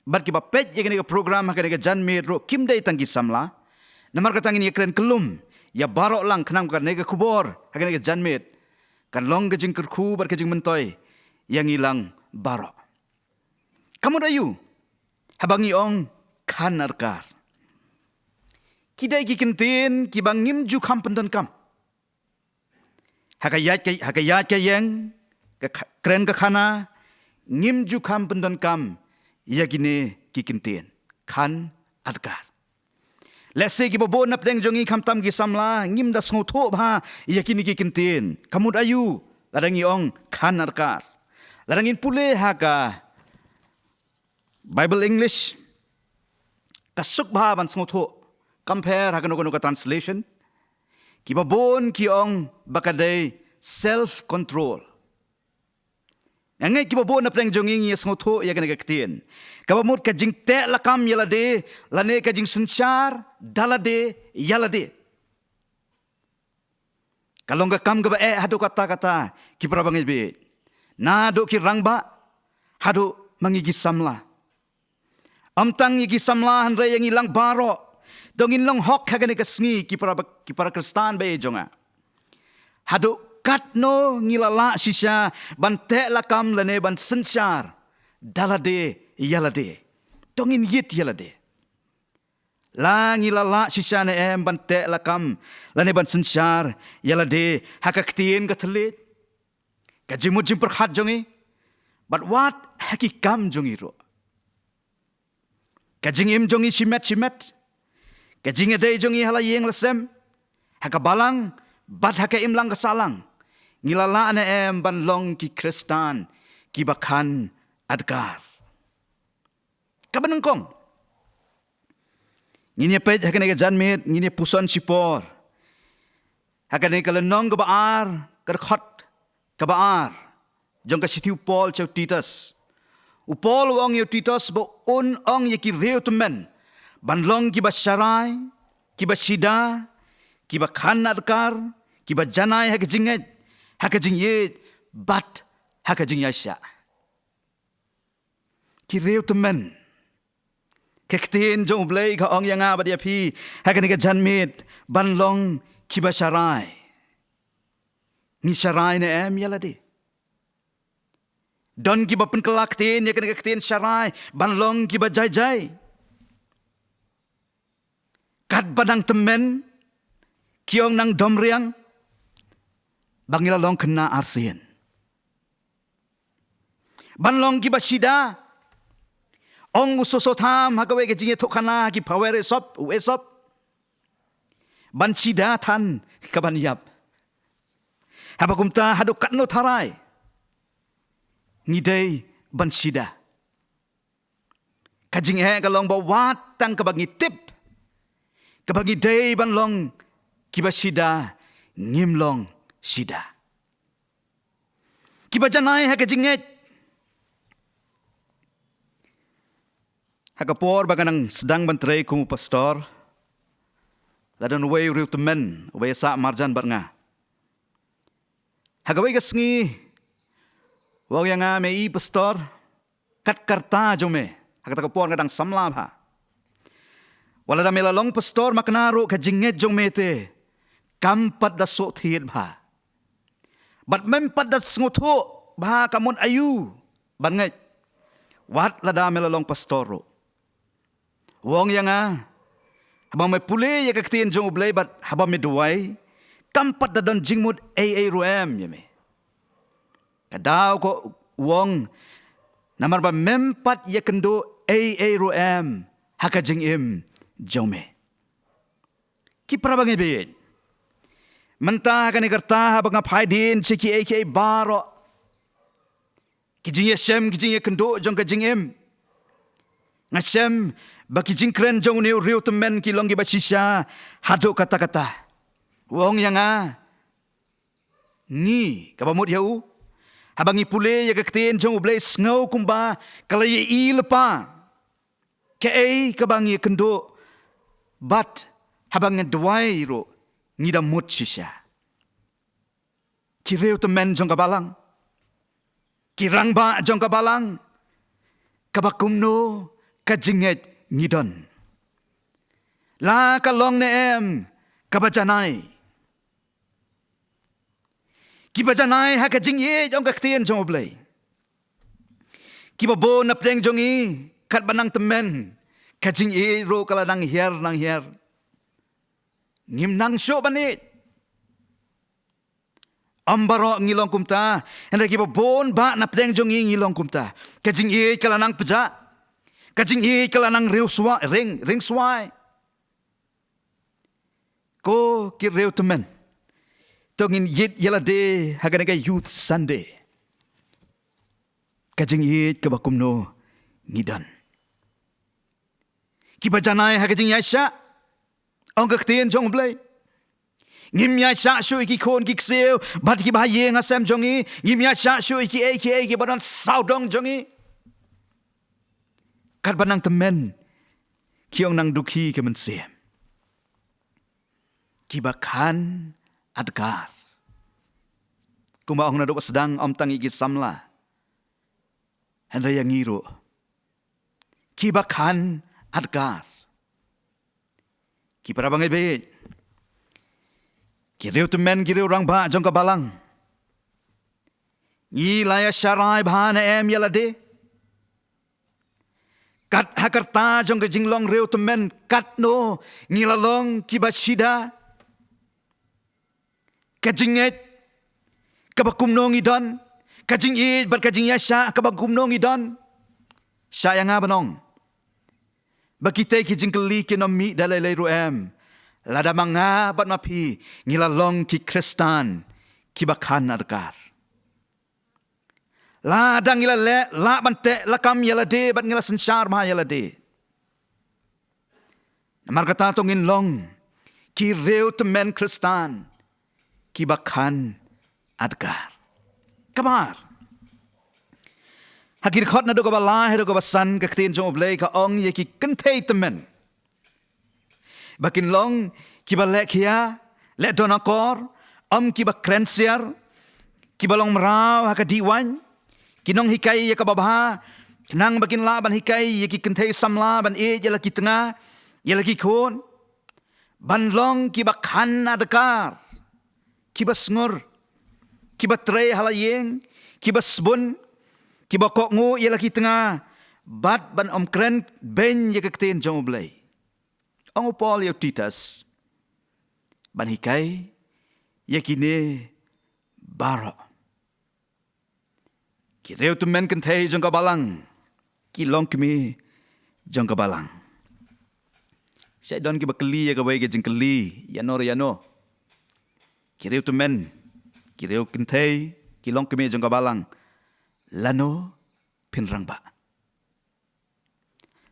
bad kiba peit ïa kane ka program ha kane ka janmiet ruh kim dei tang ki samla. Namar kata ngin ïakren kyllum ïa baroh lang khnang ba kane ka khubor ha kane ka janmiet kan long ka jingkyrkhu bad ka jingmyntoi ïa ngi lang baroh. Ka mut aïu haba ngi ong khan adkar? Ki dei ki kyntien kiba ngim ju kham pyndonkam. Ha ka ïaid ka, ha ka ïaid ka ïeng, ka kha-, kren ka khana, ngim ju kham pyndonkam ïa kine ki kyntien. Khan adkar. Lehse kiba bun na pdeng jong ngi khamtam ki samla, ngim da sngewthuh bha ïa kine ki kyntien. Ka mut aïu, lada ngi ong khan adkar. Lada ngin pule ha ka Bible English, ka suk bha ban sngewthuh, compare ha kano kano ka translation. Kiba bun ki ong ba ka dei self control. Nga ngeit kiba bun na pdeng jong ngi ngi sngewthuh ïa kane ka ktien. Kaba mut ka jingteh lakam ïa lade, lane ka jingsynshar da lade ïa lade. Ka long ka kam kaba eh haduh katta katta, ki para bangeit baieit. Naduh ki rangbah haduh ma ngi ki samla. Ym tang ïa ki samla hynrei ïa ngi lang baroh. To ngin long hok ha kane ka sngi, ki para, ki para Khristan baieit jong nga. Haduh katno ngi la lah shisha ban teh lakam lane ban synshar da lade ïa lade. To ngin ïit ïa lade. La ngi la lah shisha ne em ban teh lakam lane ban synshar ïa lade ha ka ktien ka thylliej, ka jingmut jingpyrkhat jong ngi, bad wat ha ki kam jong ngi ruh. Ka jingim jong ngi shimet shimet, ka jingïadei jong ngi ha la ïing la sem, ha ka balang bad ha ka imlang ka sahlang, ngi la lah ne em ban long ki Khristan kiba khan adkar. Kaba nyngkong, ngin ïa peit ha kane ka janmiet, ngin ïa puson shipor ha kane ka lynnong kaba ar, ka dkhot kaba ar jong ka shithi u Paul sha u Titus. U Paul u ong ïa u Titus ba un ong ïa ki riew tymmen ban long kiba sharai, kiba shida, kiba khan adkar, kiba janai ha ka jingngeit, ha ka jingïeit bad ha ka jingïaishah. Ki riew tymmen. Ka ktien jong U Blei ka ong ïa nga bad ïa phi ha kane ka janmiet ban long kiba sharai. Ngi sharai ne em ïa lade? Don kiba pynkylla ktien ïa kane ka ktien sharai ban long kiba jai jai. Katba nang tymmen, ki ong nang dom riang, ba ngi la long khynnah arsien. Ban long kiba shida, ong u Soso Tham ha kawei ka jingïathuhkhana ha ki pawer Esop, u Esop. Ban shida than ka ban ïap. Haba kumta haduh katno tharai ngi dei ban shida? Ka jingeh ka long ba wat tang kaba ngi tip, kaba ngi dei ban long kiba shida, ngim long shida. Kiba janai ha ka jingngeit. Ha ka por ba nga nang sdang ban trei kum u pastor, la don uwei u riew tymmen uba ïasah marjan bad nga. Ha kawei ka sngi u ong ïa nga, me i pastor, kat ka rta jong me, ha kata ka por nga dang samla bha. Wat lada me la long pastor makna ruh ka jingngeit jong me te kam pat da suk thied bha. Bad mem pat da sngewthuh bha ka mut aïu ban ngeit wat lada me la long pastor ruh. U ong ïa nga, haba me pule ïa ka ktien jong U Blei bad haba me duwai, kam pat da don jingmut ei ei ruh em ïa me. Ka daw ko, u ong, namar ba mem pat ïakynduh ei ei ruh em ha ka jingim jong me. Ki para bangeit baieit, mynta ha kane ka rta haba nga phai dien sha kiei kiei baroh, ki jingïashem, ki jingïakynduh jong ka jingim, nga shem ba ki jingkren jong une u riew tymmen ki long kiba shisha haduh katta katta. U ong ïa nga, ngi, kaba mut ïa u, haba ngi pule ïa ka ktien jong U Blei, sngew kumba ka la ïai lypa kaei kaba ngi ïakynduh, bad haba ngi duwai ruh ngi da mut shisha. Ki riew tymmen jong ka balang, ki rangbah jong ka balang, kaba kumno ka jingngeit ngi don? La ka long ne em kaba janai? Kiba janai ha ka jingïeit ong ka ktien jong U Blei. Kiba bun na pdeng jong ngi katba nang tymmen, ka jingïeit ruh ka la nang hiar nang hiar. Ngim nang shuh ban ïeit. Ym baroh ngi long kumta, hynrei kiba bun bah na pdeng jong ngi ngi long kumta. Ka jingïeit ka la nang pjah. Ka jingïeit ka la nang ringswai, ring, ringswai. Ko ki riewtymmen, to ngin ïeit ïa lade ha kane ka Youth Sunday. Ka jingïeit kaba kumno ngi don? Kiba janai ha ka jingïaishah, ong ka ktien jong U Blei. Ngim ïaishah shuh ïa ki khun ki ksiew bad kiba ha ïing ha sem jong ngi. Ngim ïaishah shuh ïa kiei kiei kiba don sawdong jong ngi. Katba nang tymmen, ki ong nang dukhi ka mynsiem. Kiba khan adkar. Kumba ong naduh ba sdang, ym tang ïa ki samla, hynrei ïa ngi ruh. Kiba khan adkar. Ki para bangeit baieit, ki riewtymmen, ki riewrangbah jong ka balang, ngi la ïa sharai bha ne em ïa lade? Kat ha ka rta jong ka jinglong riewtymmen, katno ngi la long kiba shida? Ka jingngeit kaba kumno ngi don? Ka jingïeit bad ka jingïaishah kaba kumno ngi don? Shah ïa nga ban ong ba kitei ki jingkylli kin ym mih da lei lei ruh em, lada ma nga bad ma phi ngi la long ki Khristan kiba khan adkar. Lada ngi la leh, lah ban teh lakam ïa lade bad ngi la synshar bha ïa lade. Namar kata to ngin long ki riewtymmen Khristan kiba khan adkar. Kaba ar, ha ki dkhot naduh kaba lai haduh kaba san, ka ktien jong U Blei ka ong ïa ki kynthei tymmen ba kin long kiba leh khia, leh don akor, ym kiba kren siar, kiba long mraw ha ka dih waiñ, ki nonghikai ïa kaba bha, khnang ba kin lah ban hikai ïa ki kynthei samla ban ïeit ïa la ki tnga, ïa la ki khun, ban long kiba khan adkar, kiba sngur, kiba trei ha la ïing, kiba sbun, kiba kohnguh ïa la ki tnga, bad ban ym kren beiñ ïa ka ktien jong U Blei. Ong u Paul ïa u Titus ban hikai ïa kine baroh. Ki riewtymmen kynthei jong ka balang, ki longkmie jong ka balang. Shait don kiba kylli ïa kawei ka jingkylli, ïano re ïano. Ki riewtymmen, ki riewkynthei, ki longkmie jong ka balang, lano phin rangbah?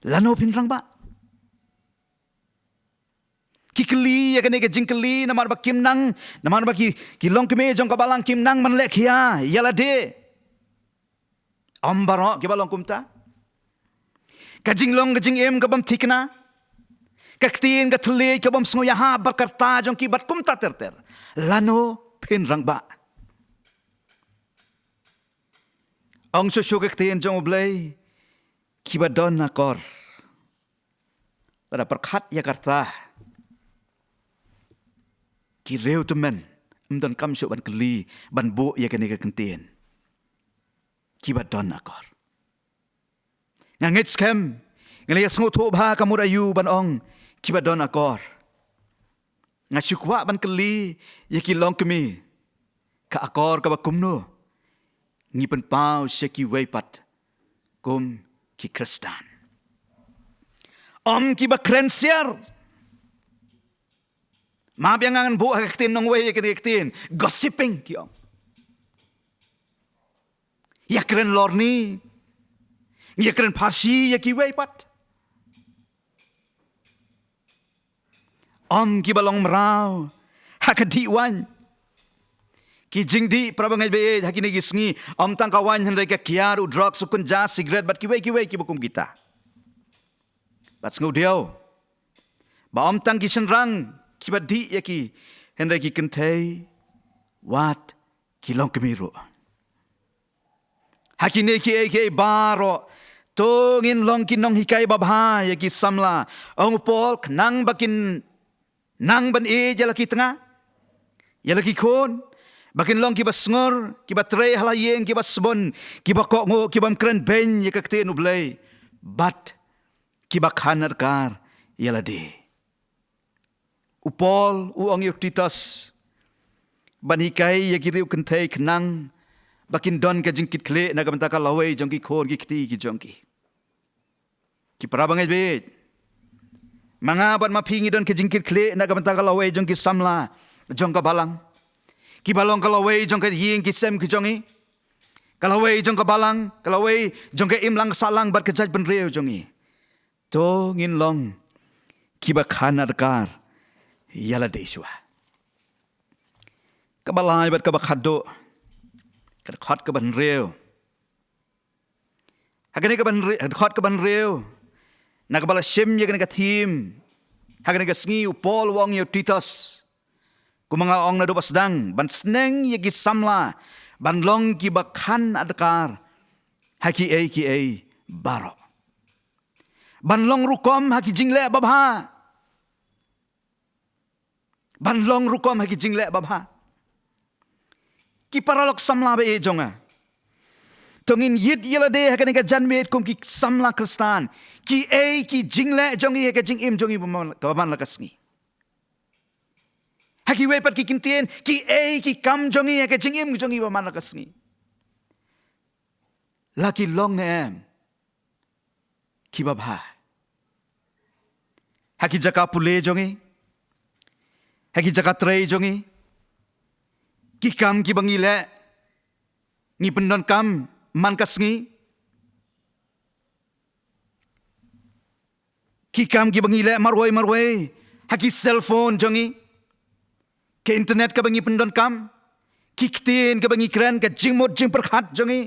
Lano phin rangbah? Ki kylli ïa kane ka jingkylli namar ba kim nang, namar ba ki, ki longkmie jong ka balang kim nang ban leh khia ïa lade. Ym baroh kiba long kumta. Ka jinglong ka jingim ka bym thikna, ka ktien ka thylliej ka bym sngew ïahap bad ka rta jong ki bad kumta ter ter. Lano phin rangbah? Ong shuh shuh ka ktien jong U Blei, kiba don akor. Lada pyrkhat ïa ka rta, ki riewtymmen ym donkam shuh ban kylli, ban buh ïa kane ka kyntien. Kiba don akor. Nga ngeit skhem, nga la ïa sngewthuh bha ka mut aïu ban ong kiba don akor. Nga shu kwah ban kylli ïa ki longkmie, ka akor kaba kumno ngi pynpaw sha kiwei pat kum ki Khristan? Ym kiba kren siar. Map ïa nga ngan buh ha ka ktien nongwei ïa ka ktien gossiping ki ong. Ïa kren lorni, ïa kren pharshi ïa kiwei pat. Ym kiba long mraw ha ka dih waiñ. Ki jingdih, para bangeit baieit, ha kine ki sngi ym tang ka waiñ hynrei ka kiad, u drugs, u kynja, sigaret bad kiwei kiwei kiba kum kita. Bad sngewdiaw ba ym tang ki shynrang kiba dih ïa ki, hynrei ki kynthei wat ki longkmie ruh. Ha kine kiei kiei baroh to ngin long ki nonghikai babha ïa ki samla, ong u Paul, khnang ba kin nang ban ïeit ïa la ki tnga, ïa la ki khun, ba kin long kiba sngur, kiba trei ha la ïing, kiba sbun, kiba kohnguh, kiba ym kren beiñ ïa ka ktien U Blei, bad kiba khan adkar ïa lade. U Paul u ong ïa u Titus, ban hikai ïa ki riew kynthei khnang ba kin don ka jingkitkhlieh na ka bynta ka lawei jong ki khun ki kti ki jong ki. Ki para bangeit beit, ma nga bad ma phi ngi don ka jingkitkhlieh na ka bynta ka lawei jong ki samla jong ka balang, kiba long ka lawei jong ka ïing ki sem ki jong ngi, ka lawei jong ka balang, ka lawei jong ka imlang sahlang bad ka jaitbynriew jong ngi. To ngin long kiba khan adkar ïa lade shuwa. Kaba lai bad kaba khatduh, ka dkhot kaba hynriew. Ha kane kaba hynriew, dkhot kaba hynriew, na kaba la shim ïa kane ka theme ha kane ka sngi, u Paul u ong ïa u Titus, kumba nga la ong naduh ba sdang, ban sneng ïa ki samla ban long kiba khan adkar ha kiei kiei baroh, ban long rukom ha ki jingleh babha. Ban long rukom ha ki jingleh babha. Ki paralok samla ba ïeit jong nga, to ngin ïit ïa lade ha kane ka janmiet kum ki samla Khristan. Kiei ki jingleh jong ngi ha ka jingim jong ngi ba man, ba man la ka sngi? Ha kiwei pat ki kyntien, kiei ki kam jong ngi ha ka jingim jong ngi ba man la ka sngi? La ki long ne em kiba bha? Ha ki jaka pule jong ngi, ha ki jaka trei jong ngi, ki kam kiba ngi leh, ngi pyndonkam man ka sngi, ki kam kiba ngi leh marwei marwei ha ki cellphone jong ngi, ka internet kaba ngi pyndonkam, ki ktien kaba ngi kren, ka jingmut jingpyrkhat jong ngi,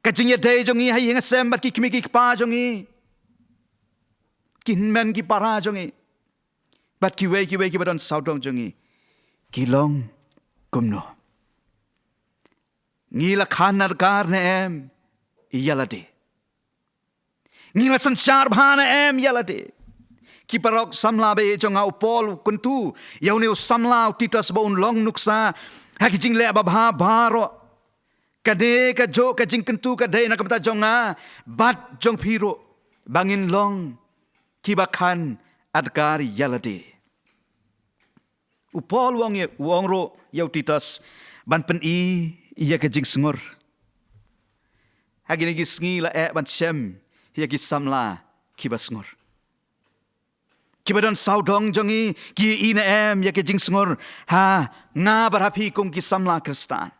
ka jingïadei jong ngi ha ïing ha sem bad ki kmie ki kpa jong ngi, ki hynmen ki para jong ngi, bad kiwei kiwei kiba don sawdong jong ngi, ki long kumno? Ngi la khan adkar ne em ïa lade? Ngi la synshar bha ne em ïa lade? Ki paralok samla ba ïeit jong nga, u Paul u kyntu ïa une u samla u Titus ba un long nuksa ha ki jingleh babha baroh. Kane kajuh ka jingkyntu ka dei na ka bynta jong nga bad jong phi ruh, ba ngin long kiba khan adkar ïa lade. U Paul u ong ïa, u ong ruh ïa u Titus ban pyni ïa ka jingsngur. Ha kine ki sngi la eh ban shem ïa ki samla kiba sngur, kiba don sawdong jong ngi, ki ïohi ne em ïa ka jingsngur ha nga bad ha phi kum ki samla Khristan?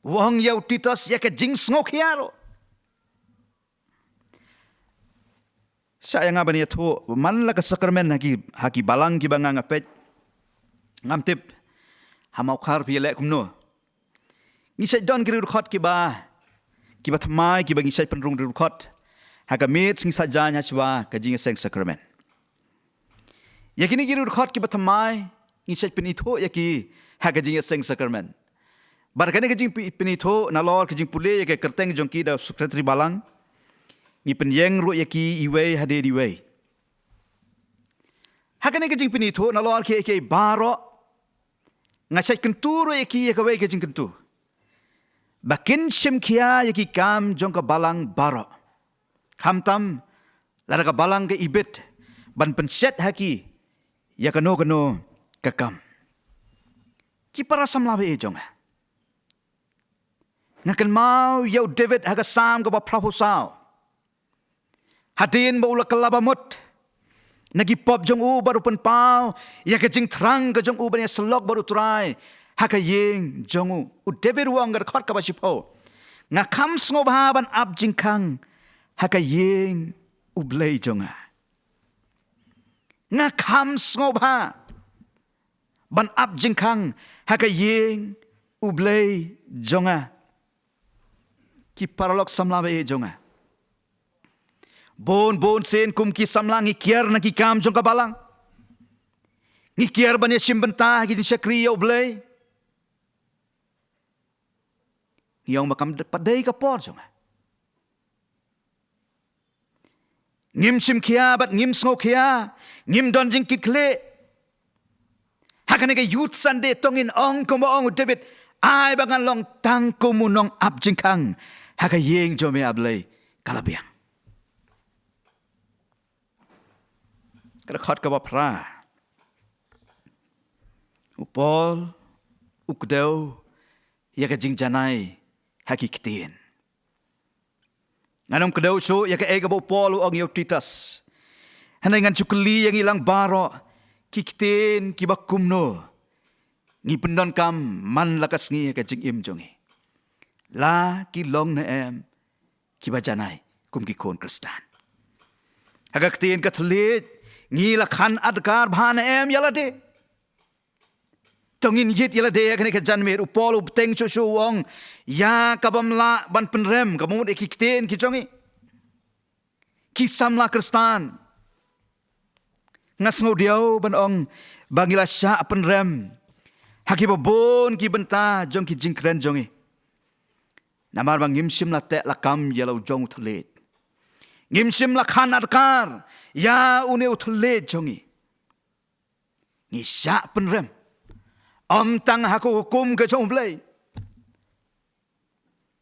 U ong ïa u Titus ïa ka jingsngewkhia ruh. Shah ïa nga ban ïathuh, man la ka sakramen ha ki, ha ki balang kiba nga nga peit, ngam tip ha Mawkhar phi leh kumno. Ngi shait don ki riewdkhot kiba, kiba thymmai, kiba ngi shait pynrung riewdkhot ha ka miet sngi Saitjaiñ hashwa ka jingïaseng sakramen. Ïa kine ki riewdkhot kiba thymmai ngi shait pynithuh ïa ki ha ka jingïaseng sakramen. Bad kane ka jingpynithuh nalor ka jingpule ïa ka kyrteng jong ki da u sekretari balang, ngi pynïeng ruh ïa ki iwei hadien iwei. Ha kane ka jingpynithuh nalor kiei kiei baroh, nga shait kyntu ruh ïa ki ïa kawei ka jingkyntu, ba kin shim khia ïa ki kam jong ka balang baroh, khamtam lada ka balang ka ibit ban pynshet ha ki ïa kano kano ka kam. Ki para samla ba ïeit jong nga, nga kynmaw ïa u David ha ka Salm kaba phra phew saw. Hadien ba u la kylla bamut na ki pop jong u bad u pynpaw ïa ka jingthrang ka jong u ban ïasyllok bad u Trai ha ka ïing jong u, u David u ong ha ka dkhot kaba shiphew, nga kham sngewbha ban ap jingkhang ha ka ïing U Blei jong nga. Nga kham sngewbha ban ap jingkhang ha ka ïing U Blei jong nga. Ki paralok samla ba ïeit jong nga, bun bun sien kum ki samla ngi kiar na ki kam jong ka balang. Ngi kiar ban ïashim bynta ha ki jingshakri ïa U Blei. Ngi ong ba kam pat dei ka por jong nga. Ngim shim khia bad ngim sngew khia, ngim don jingkitkhlieh. Ha kane ka Youth Sunday to ngin ong kumba ong u David, ai ba ngan long tang kum u nongap jingkhang ha ka ïing jong me, A Blei, ka la biang. Ka dkhot kaba phra, U Paul u kdew ïa ka jingjanai ha ki ktien. Ngan ym kdew shuh ïa kaei kaba u Paul u ong ïa u Titus. Hynrei ngan shu kylli ïa ngi lang baroh, ki ktien kiba kumno ngi pyndonkam man la ka sngi ha ka jingim jong ngi? La ki long ne em kiba janai kum ki khun Khristan? Ha ka ktien ka thylliej, ngi la khan adkar bha ne em ïa lade? To ngin ïit ïa lade ha kane ka janmiet. U Paul u bteng shuh shuh u ong ïa ka bym lah ban pynrem, ka mut ïa ki ktien ki jong ngi, ki samla Khristan. Nga sngewdiaw ban ong ba ngi la shah pynrem ha kiba bun ki bynta jong ki jingkren jong ngi. Namar ba ngim shym la teh lakam ïa la u jong u thylliej. Ngim shym la khan adkar ïa une u thylliej jong ngi. Ngi shah pynrem ym tang ha ka hukum ka jong U Blei,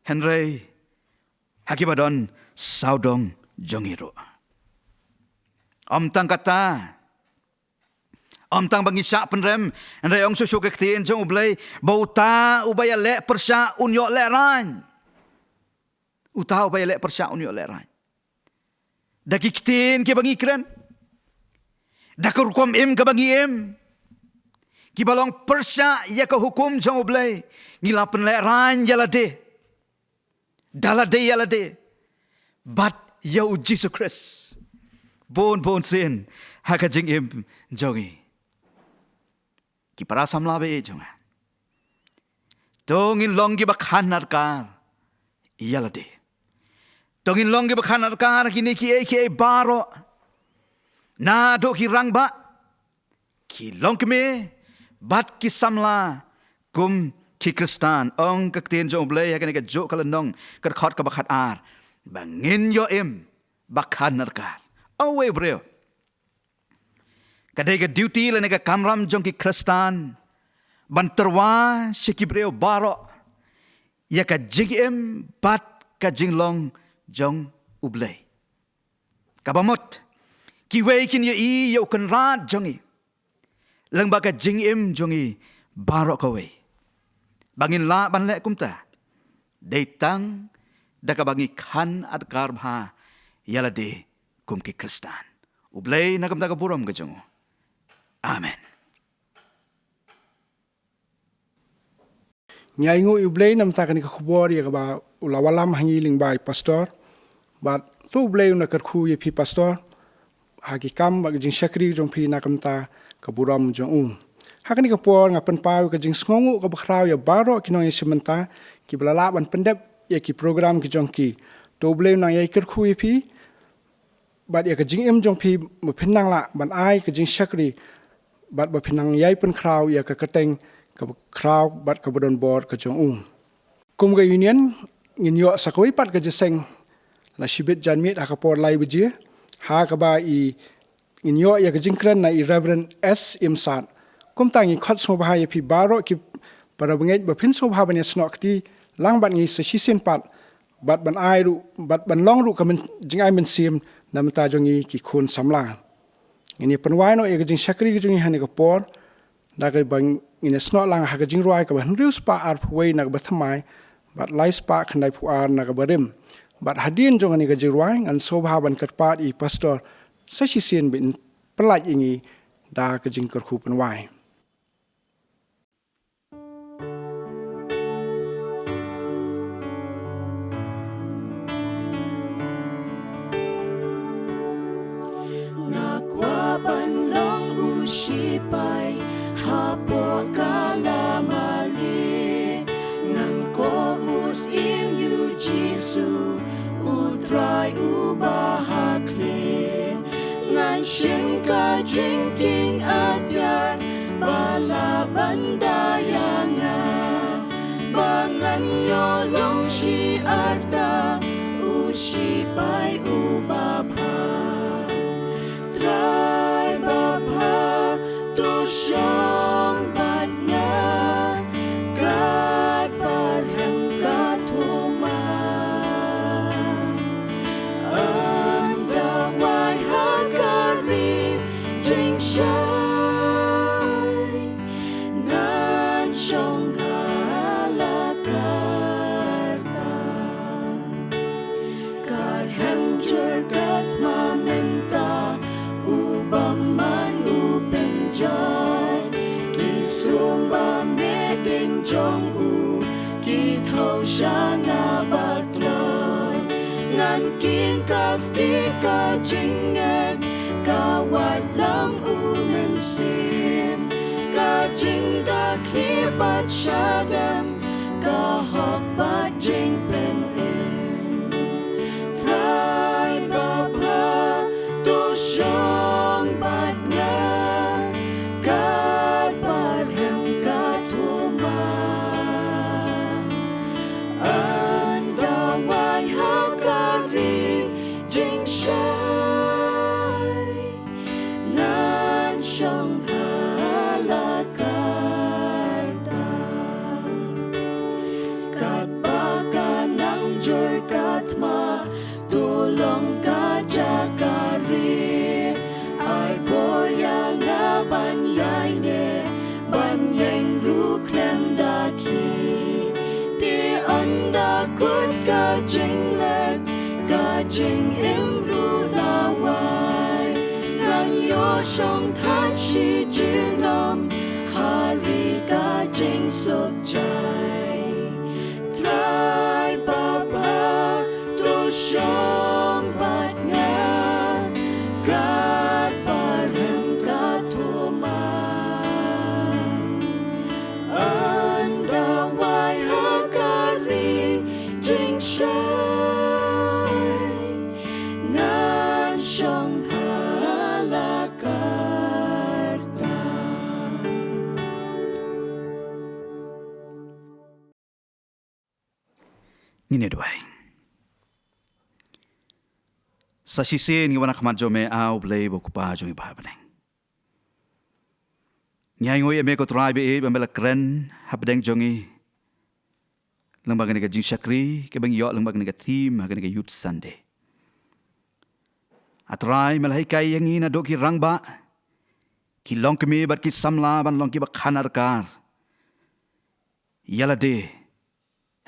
hynrei ha kiba don sawdong jong ngi ruh. Ym tang kata, ym tang ba ngi shah pynrem, hynrei ong shuh shuh ka ktien jong U Blei ba uta uba ïaleh pyrshah un ïoh lehraiñ. Uta uba ïaleh pyrshah un ïoh lehraiñ. Da ki ktien kiba ngi kren, da ka rukom im kaba ngi im, kiba long pyrshah ïa ka hukum jong U Blei, ngi la pynlehraiñ ïa lade, da lade ïa lade bad ïa U Jisu Khrist bun bun sien ha ka jingim jong ngi. Ki para samla ba ïeit jong nga, to ngin long kiba khan adkar ïa lade. To ngin long kiba khan adkar ha kine kiei kiei baroh, naduh ki rangbah, ki longkmie bad ki samla kum ki Khristan. Ong ka ktien jong U Blei ha kane kajuh ka lynnong, ka dkhot kaba khatar, ba ngin ïoh im ba khan adkar. Uwei u briew, ka dei ka duty lane ka kamram jong ki Khristan ban tyrwa sha ki briew baroh ïa ka jingim bad ka jinglong jong U Blei. Kaba mut, kiwei kin ïohi ïa U Kynrad jong ngi lyngba ka jingim jong ngi baroh kawei. Ba ngin lah ban leh kumta, dei tang da kaba ngi khan adkar bha ïa lade kum ki Khristan. U Blei na ka bynta ka burom ka jong u. Amen. Ngi ainguh ïa U Blei namar kane ka khubor ïa kaba u la wallam ha ngi lyngba i Pastor. Bad to U Blei un kyrkhu ïa phi Pastor ha ki kam bad ki jingshakri jong phi na ka bynta ka burom jong u. Ha kane ka por nga pynpaw ïa ka jingsngewnguh kaba khraw ïa baroh ki nongïashim bynta kiba la lah ban pyndep ïa ki program ki jong ki. To U Blei un ïai kyrkhu ïa phi bad ïa ka jingim jong phi ba phin nang lah ban ai ka jingshakri bad ba phin nang ïai pynkhraw ïa ka kyrteng kaba khraw bad kaba donbor ka jong u. Kum ka Union ngin ïoh sa kawei pat ka jingïaseng la shibit janmiet ha ka por lai baje, ha kaba i ngin ïoh ïa ka jingkren na i Reverend S Imsat. Kumta ngi khot sngewbha ïa phi baroh ki para bangeit ba phin sngewbha ban ïasnoh kti lang bad ngi sa shisien pat bad ban ai ruh, bad ban long ruh ka myn-, jingai mynsiem na bynta jong ngi ki khun samla. Ngin ïa pynwai noh ïa ka jingshakri ka jong ngi ha kane ka por da kaba ngin ïasnoh lang ha ka jingrwai kaba hynriew spah arphew wei na kaba thymmai bad lai spah khyndaiphew ar na kaba rim. Bad hadien jong kane ka jingrwai ngan sngewbha ban kyrpad ïa i Pastor sa shisien ba in pyllait ïa ngi da ka jingkyrkhu pynwai. Nga kwah ban long u shipai hapoh ka lama lieh. Ngan kohnguh syiem ïa u Jisu, U Trai uba ha khlieh. Ngan shim ka jingkieng atiar ba lah ban da ïa nga, ba ngan ïoh long shi arta, u shipai uba bha. Trai babha, to shong bad nga katba rhem ka thma. Ynda wai ha ka ri jingshai, jong u ki thaw sha nga ba kloi. Ngan king ka sti ka jingngeit ka wat lam u mynsiem, ka jingda khlieh bad shadem, ka hok bad jingpynim. Trai ba bha, to shong bad nga, kat ba rhem ka thuma. Ynda wai ha ka ri jingshai, ngan shong ha la karta. Kat ba ka nang jur ka thma, to long ka jaka ri. Ai bor ïa nga ban ïaineh, ban ïeng ruh khlem da khih. Te ynda kut ka jingleh, ka jingim ruh la wai, ngan ïoh shong thait shi junom ha ri ka jingsuk jai. Trai ba bha, to shong bad nga, kat ba rhem ka thuma. Ynda wai ha ka ri jingshai, ngan shong ha la karta. Ngin ïa duwai. Sa shisien ngi wan ha khmat jong me, A U Blei ba U Kpa jong ngi ba ha bneng. Ngi ainguh ïa me ko Trai ba ïeit ba me la kren hapdeng jong ngi lyngba kane ka jingshakri kaba ngi ïoh lyngba kane ka theme ha kane ka Youth Sunday. A Trai, me la hikai ïa ngi naduh ki rangbah, ki longkmie bad ki samla ban long kiba khanarkar ïa lade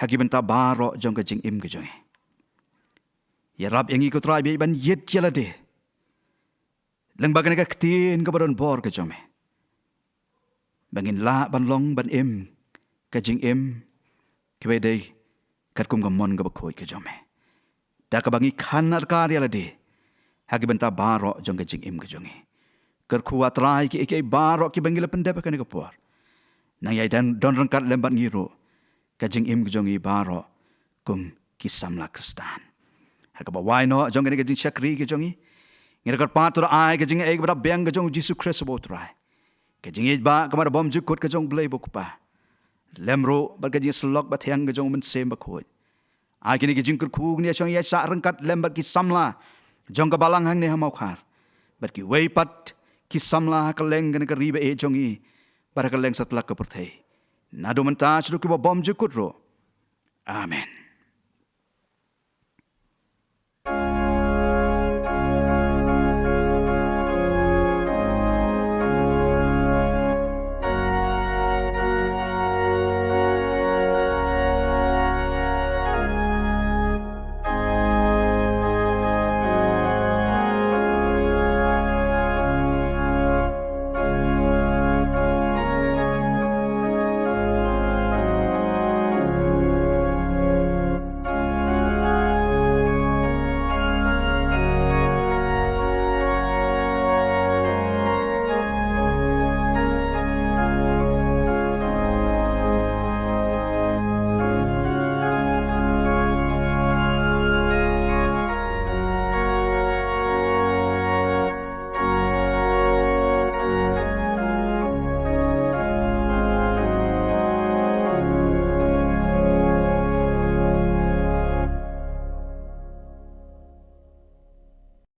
ha ki bynta baroh jong ka jingim ka jong ngi. Ïarap ïa ngi ko Trai ba ïeit ban ïit ïa lade lyngba kane ka ktien kaba don bor ka jong me, ba ngin lah ban long ban im ka jingim kaba dei katkum ka mon kaba khuid ka jong me, da kaba ngi khanarkar ïa lade ha ki bynta baroh jong ka jingim ka jong ngi. Kyrkhu A Trai kiei kiei baroh kiba ngi la pyndep ha kane ka por, nang ïai don, don ryngkat lem bad ngi ruh ka jingim ka jong ngi baroh kum ki samla Khristan. Ha kaba wai noh jong kane ka jingshakri ka jong ngi, ngi da kyrpad to da ai ka jingaiei kaba da biang ka jong U Jisu Khrist uba U Trai, ka jingïeit ba kaba da bymjukut ka jong U Blei ba U Kpa, lem ruh bad ka jingïasyllok bathiang ka jong U Mynsiem Bakhuid. Ai kine ki jingkyrkhu ngin ïa shong ïa sah ryngkat lem bad ki samla jong ka balang hangne ha Mawkhar, bad kiwei pat ki samla ha kylleng kane ka ri ba ïeit jong ngi bad ha kylleng satlak ka pyrthei, naduh mynta shaduh kiba bymjukut ruh. Amen.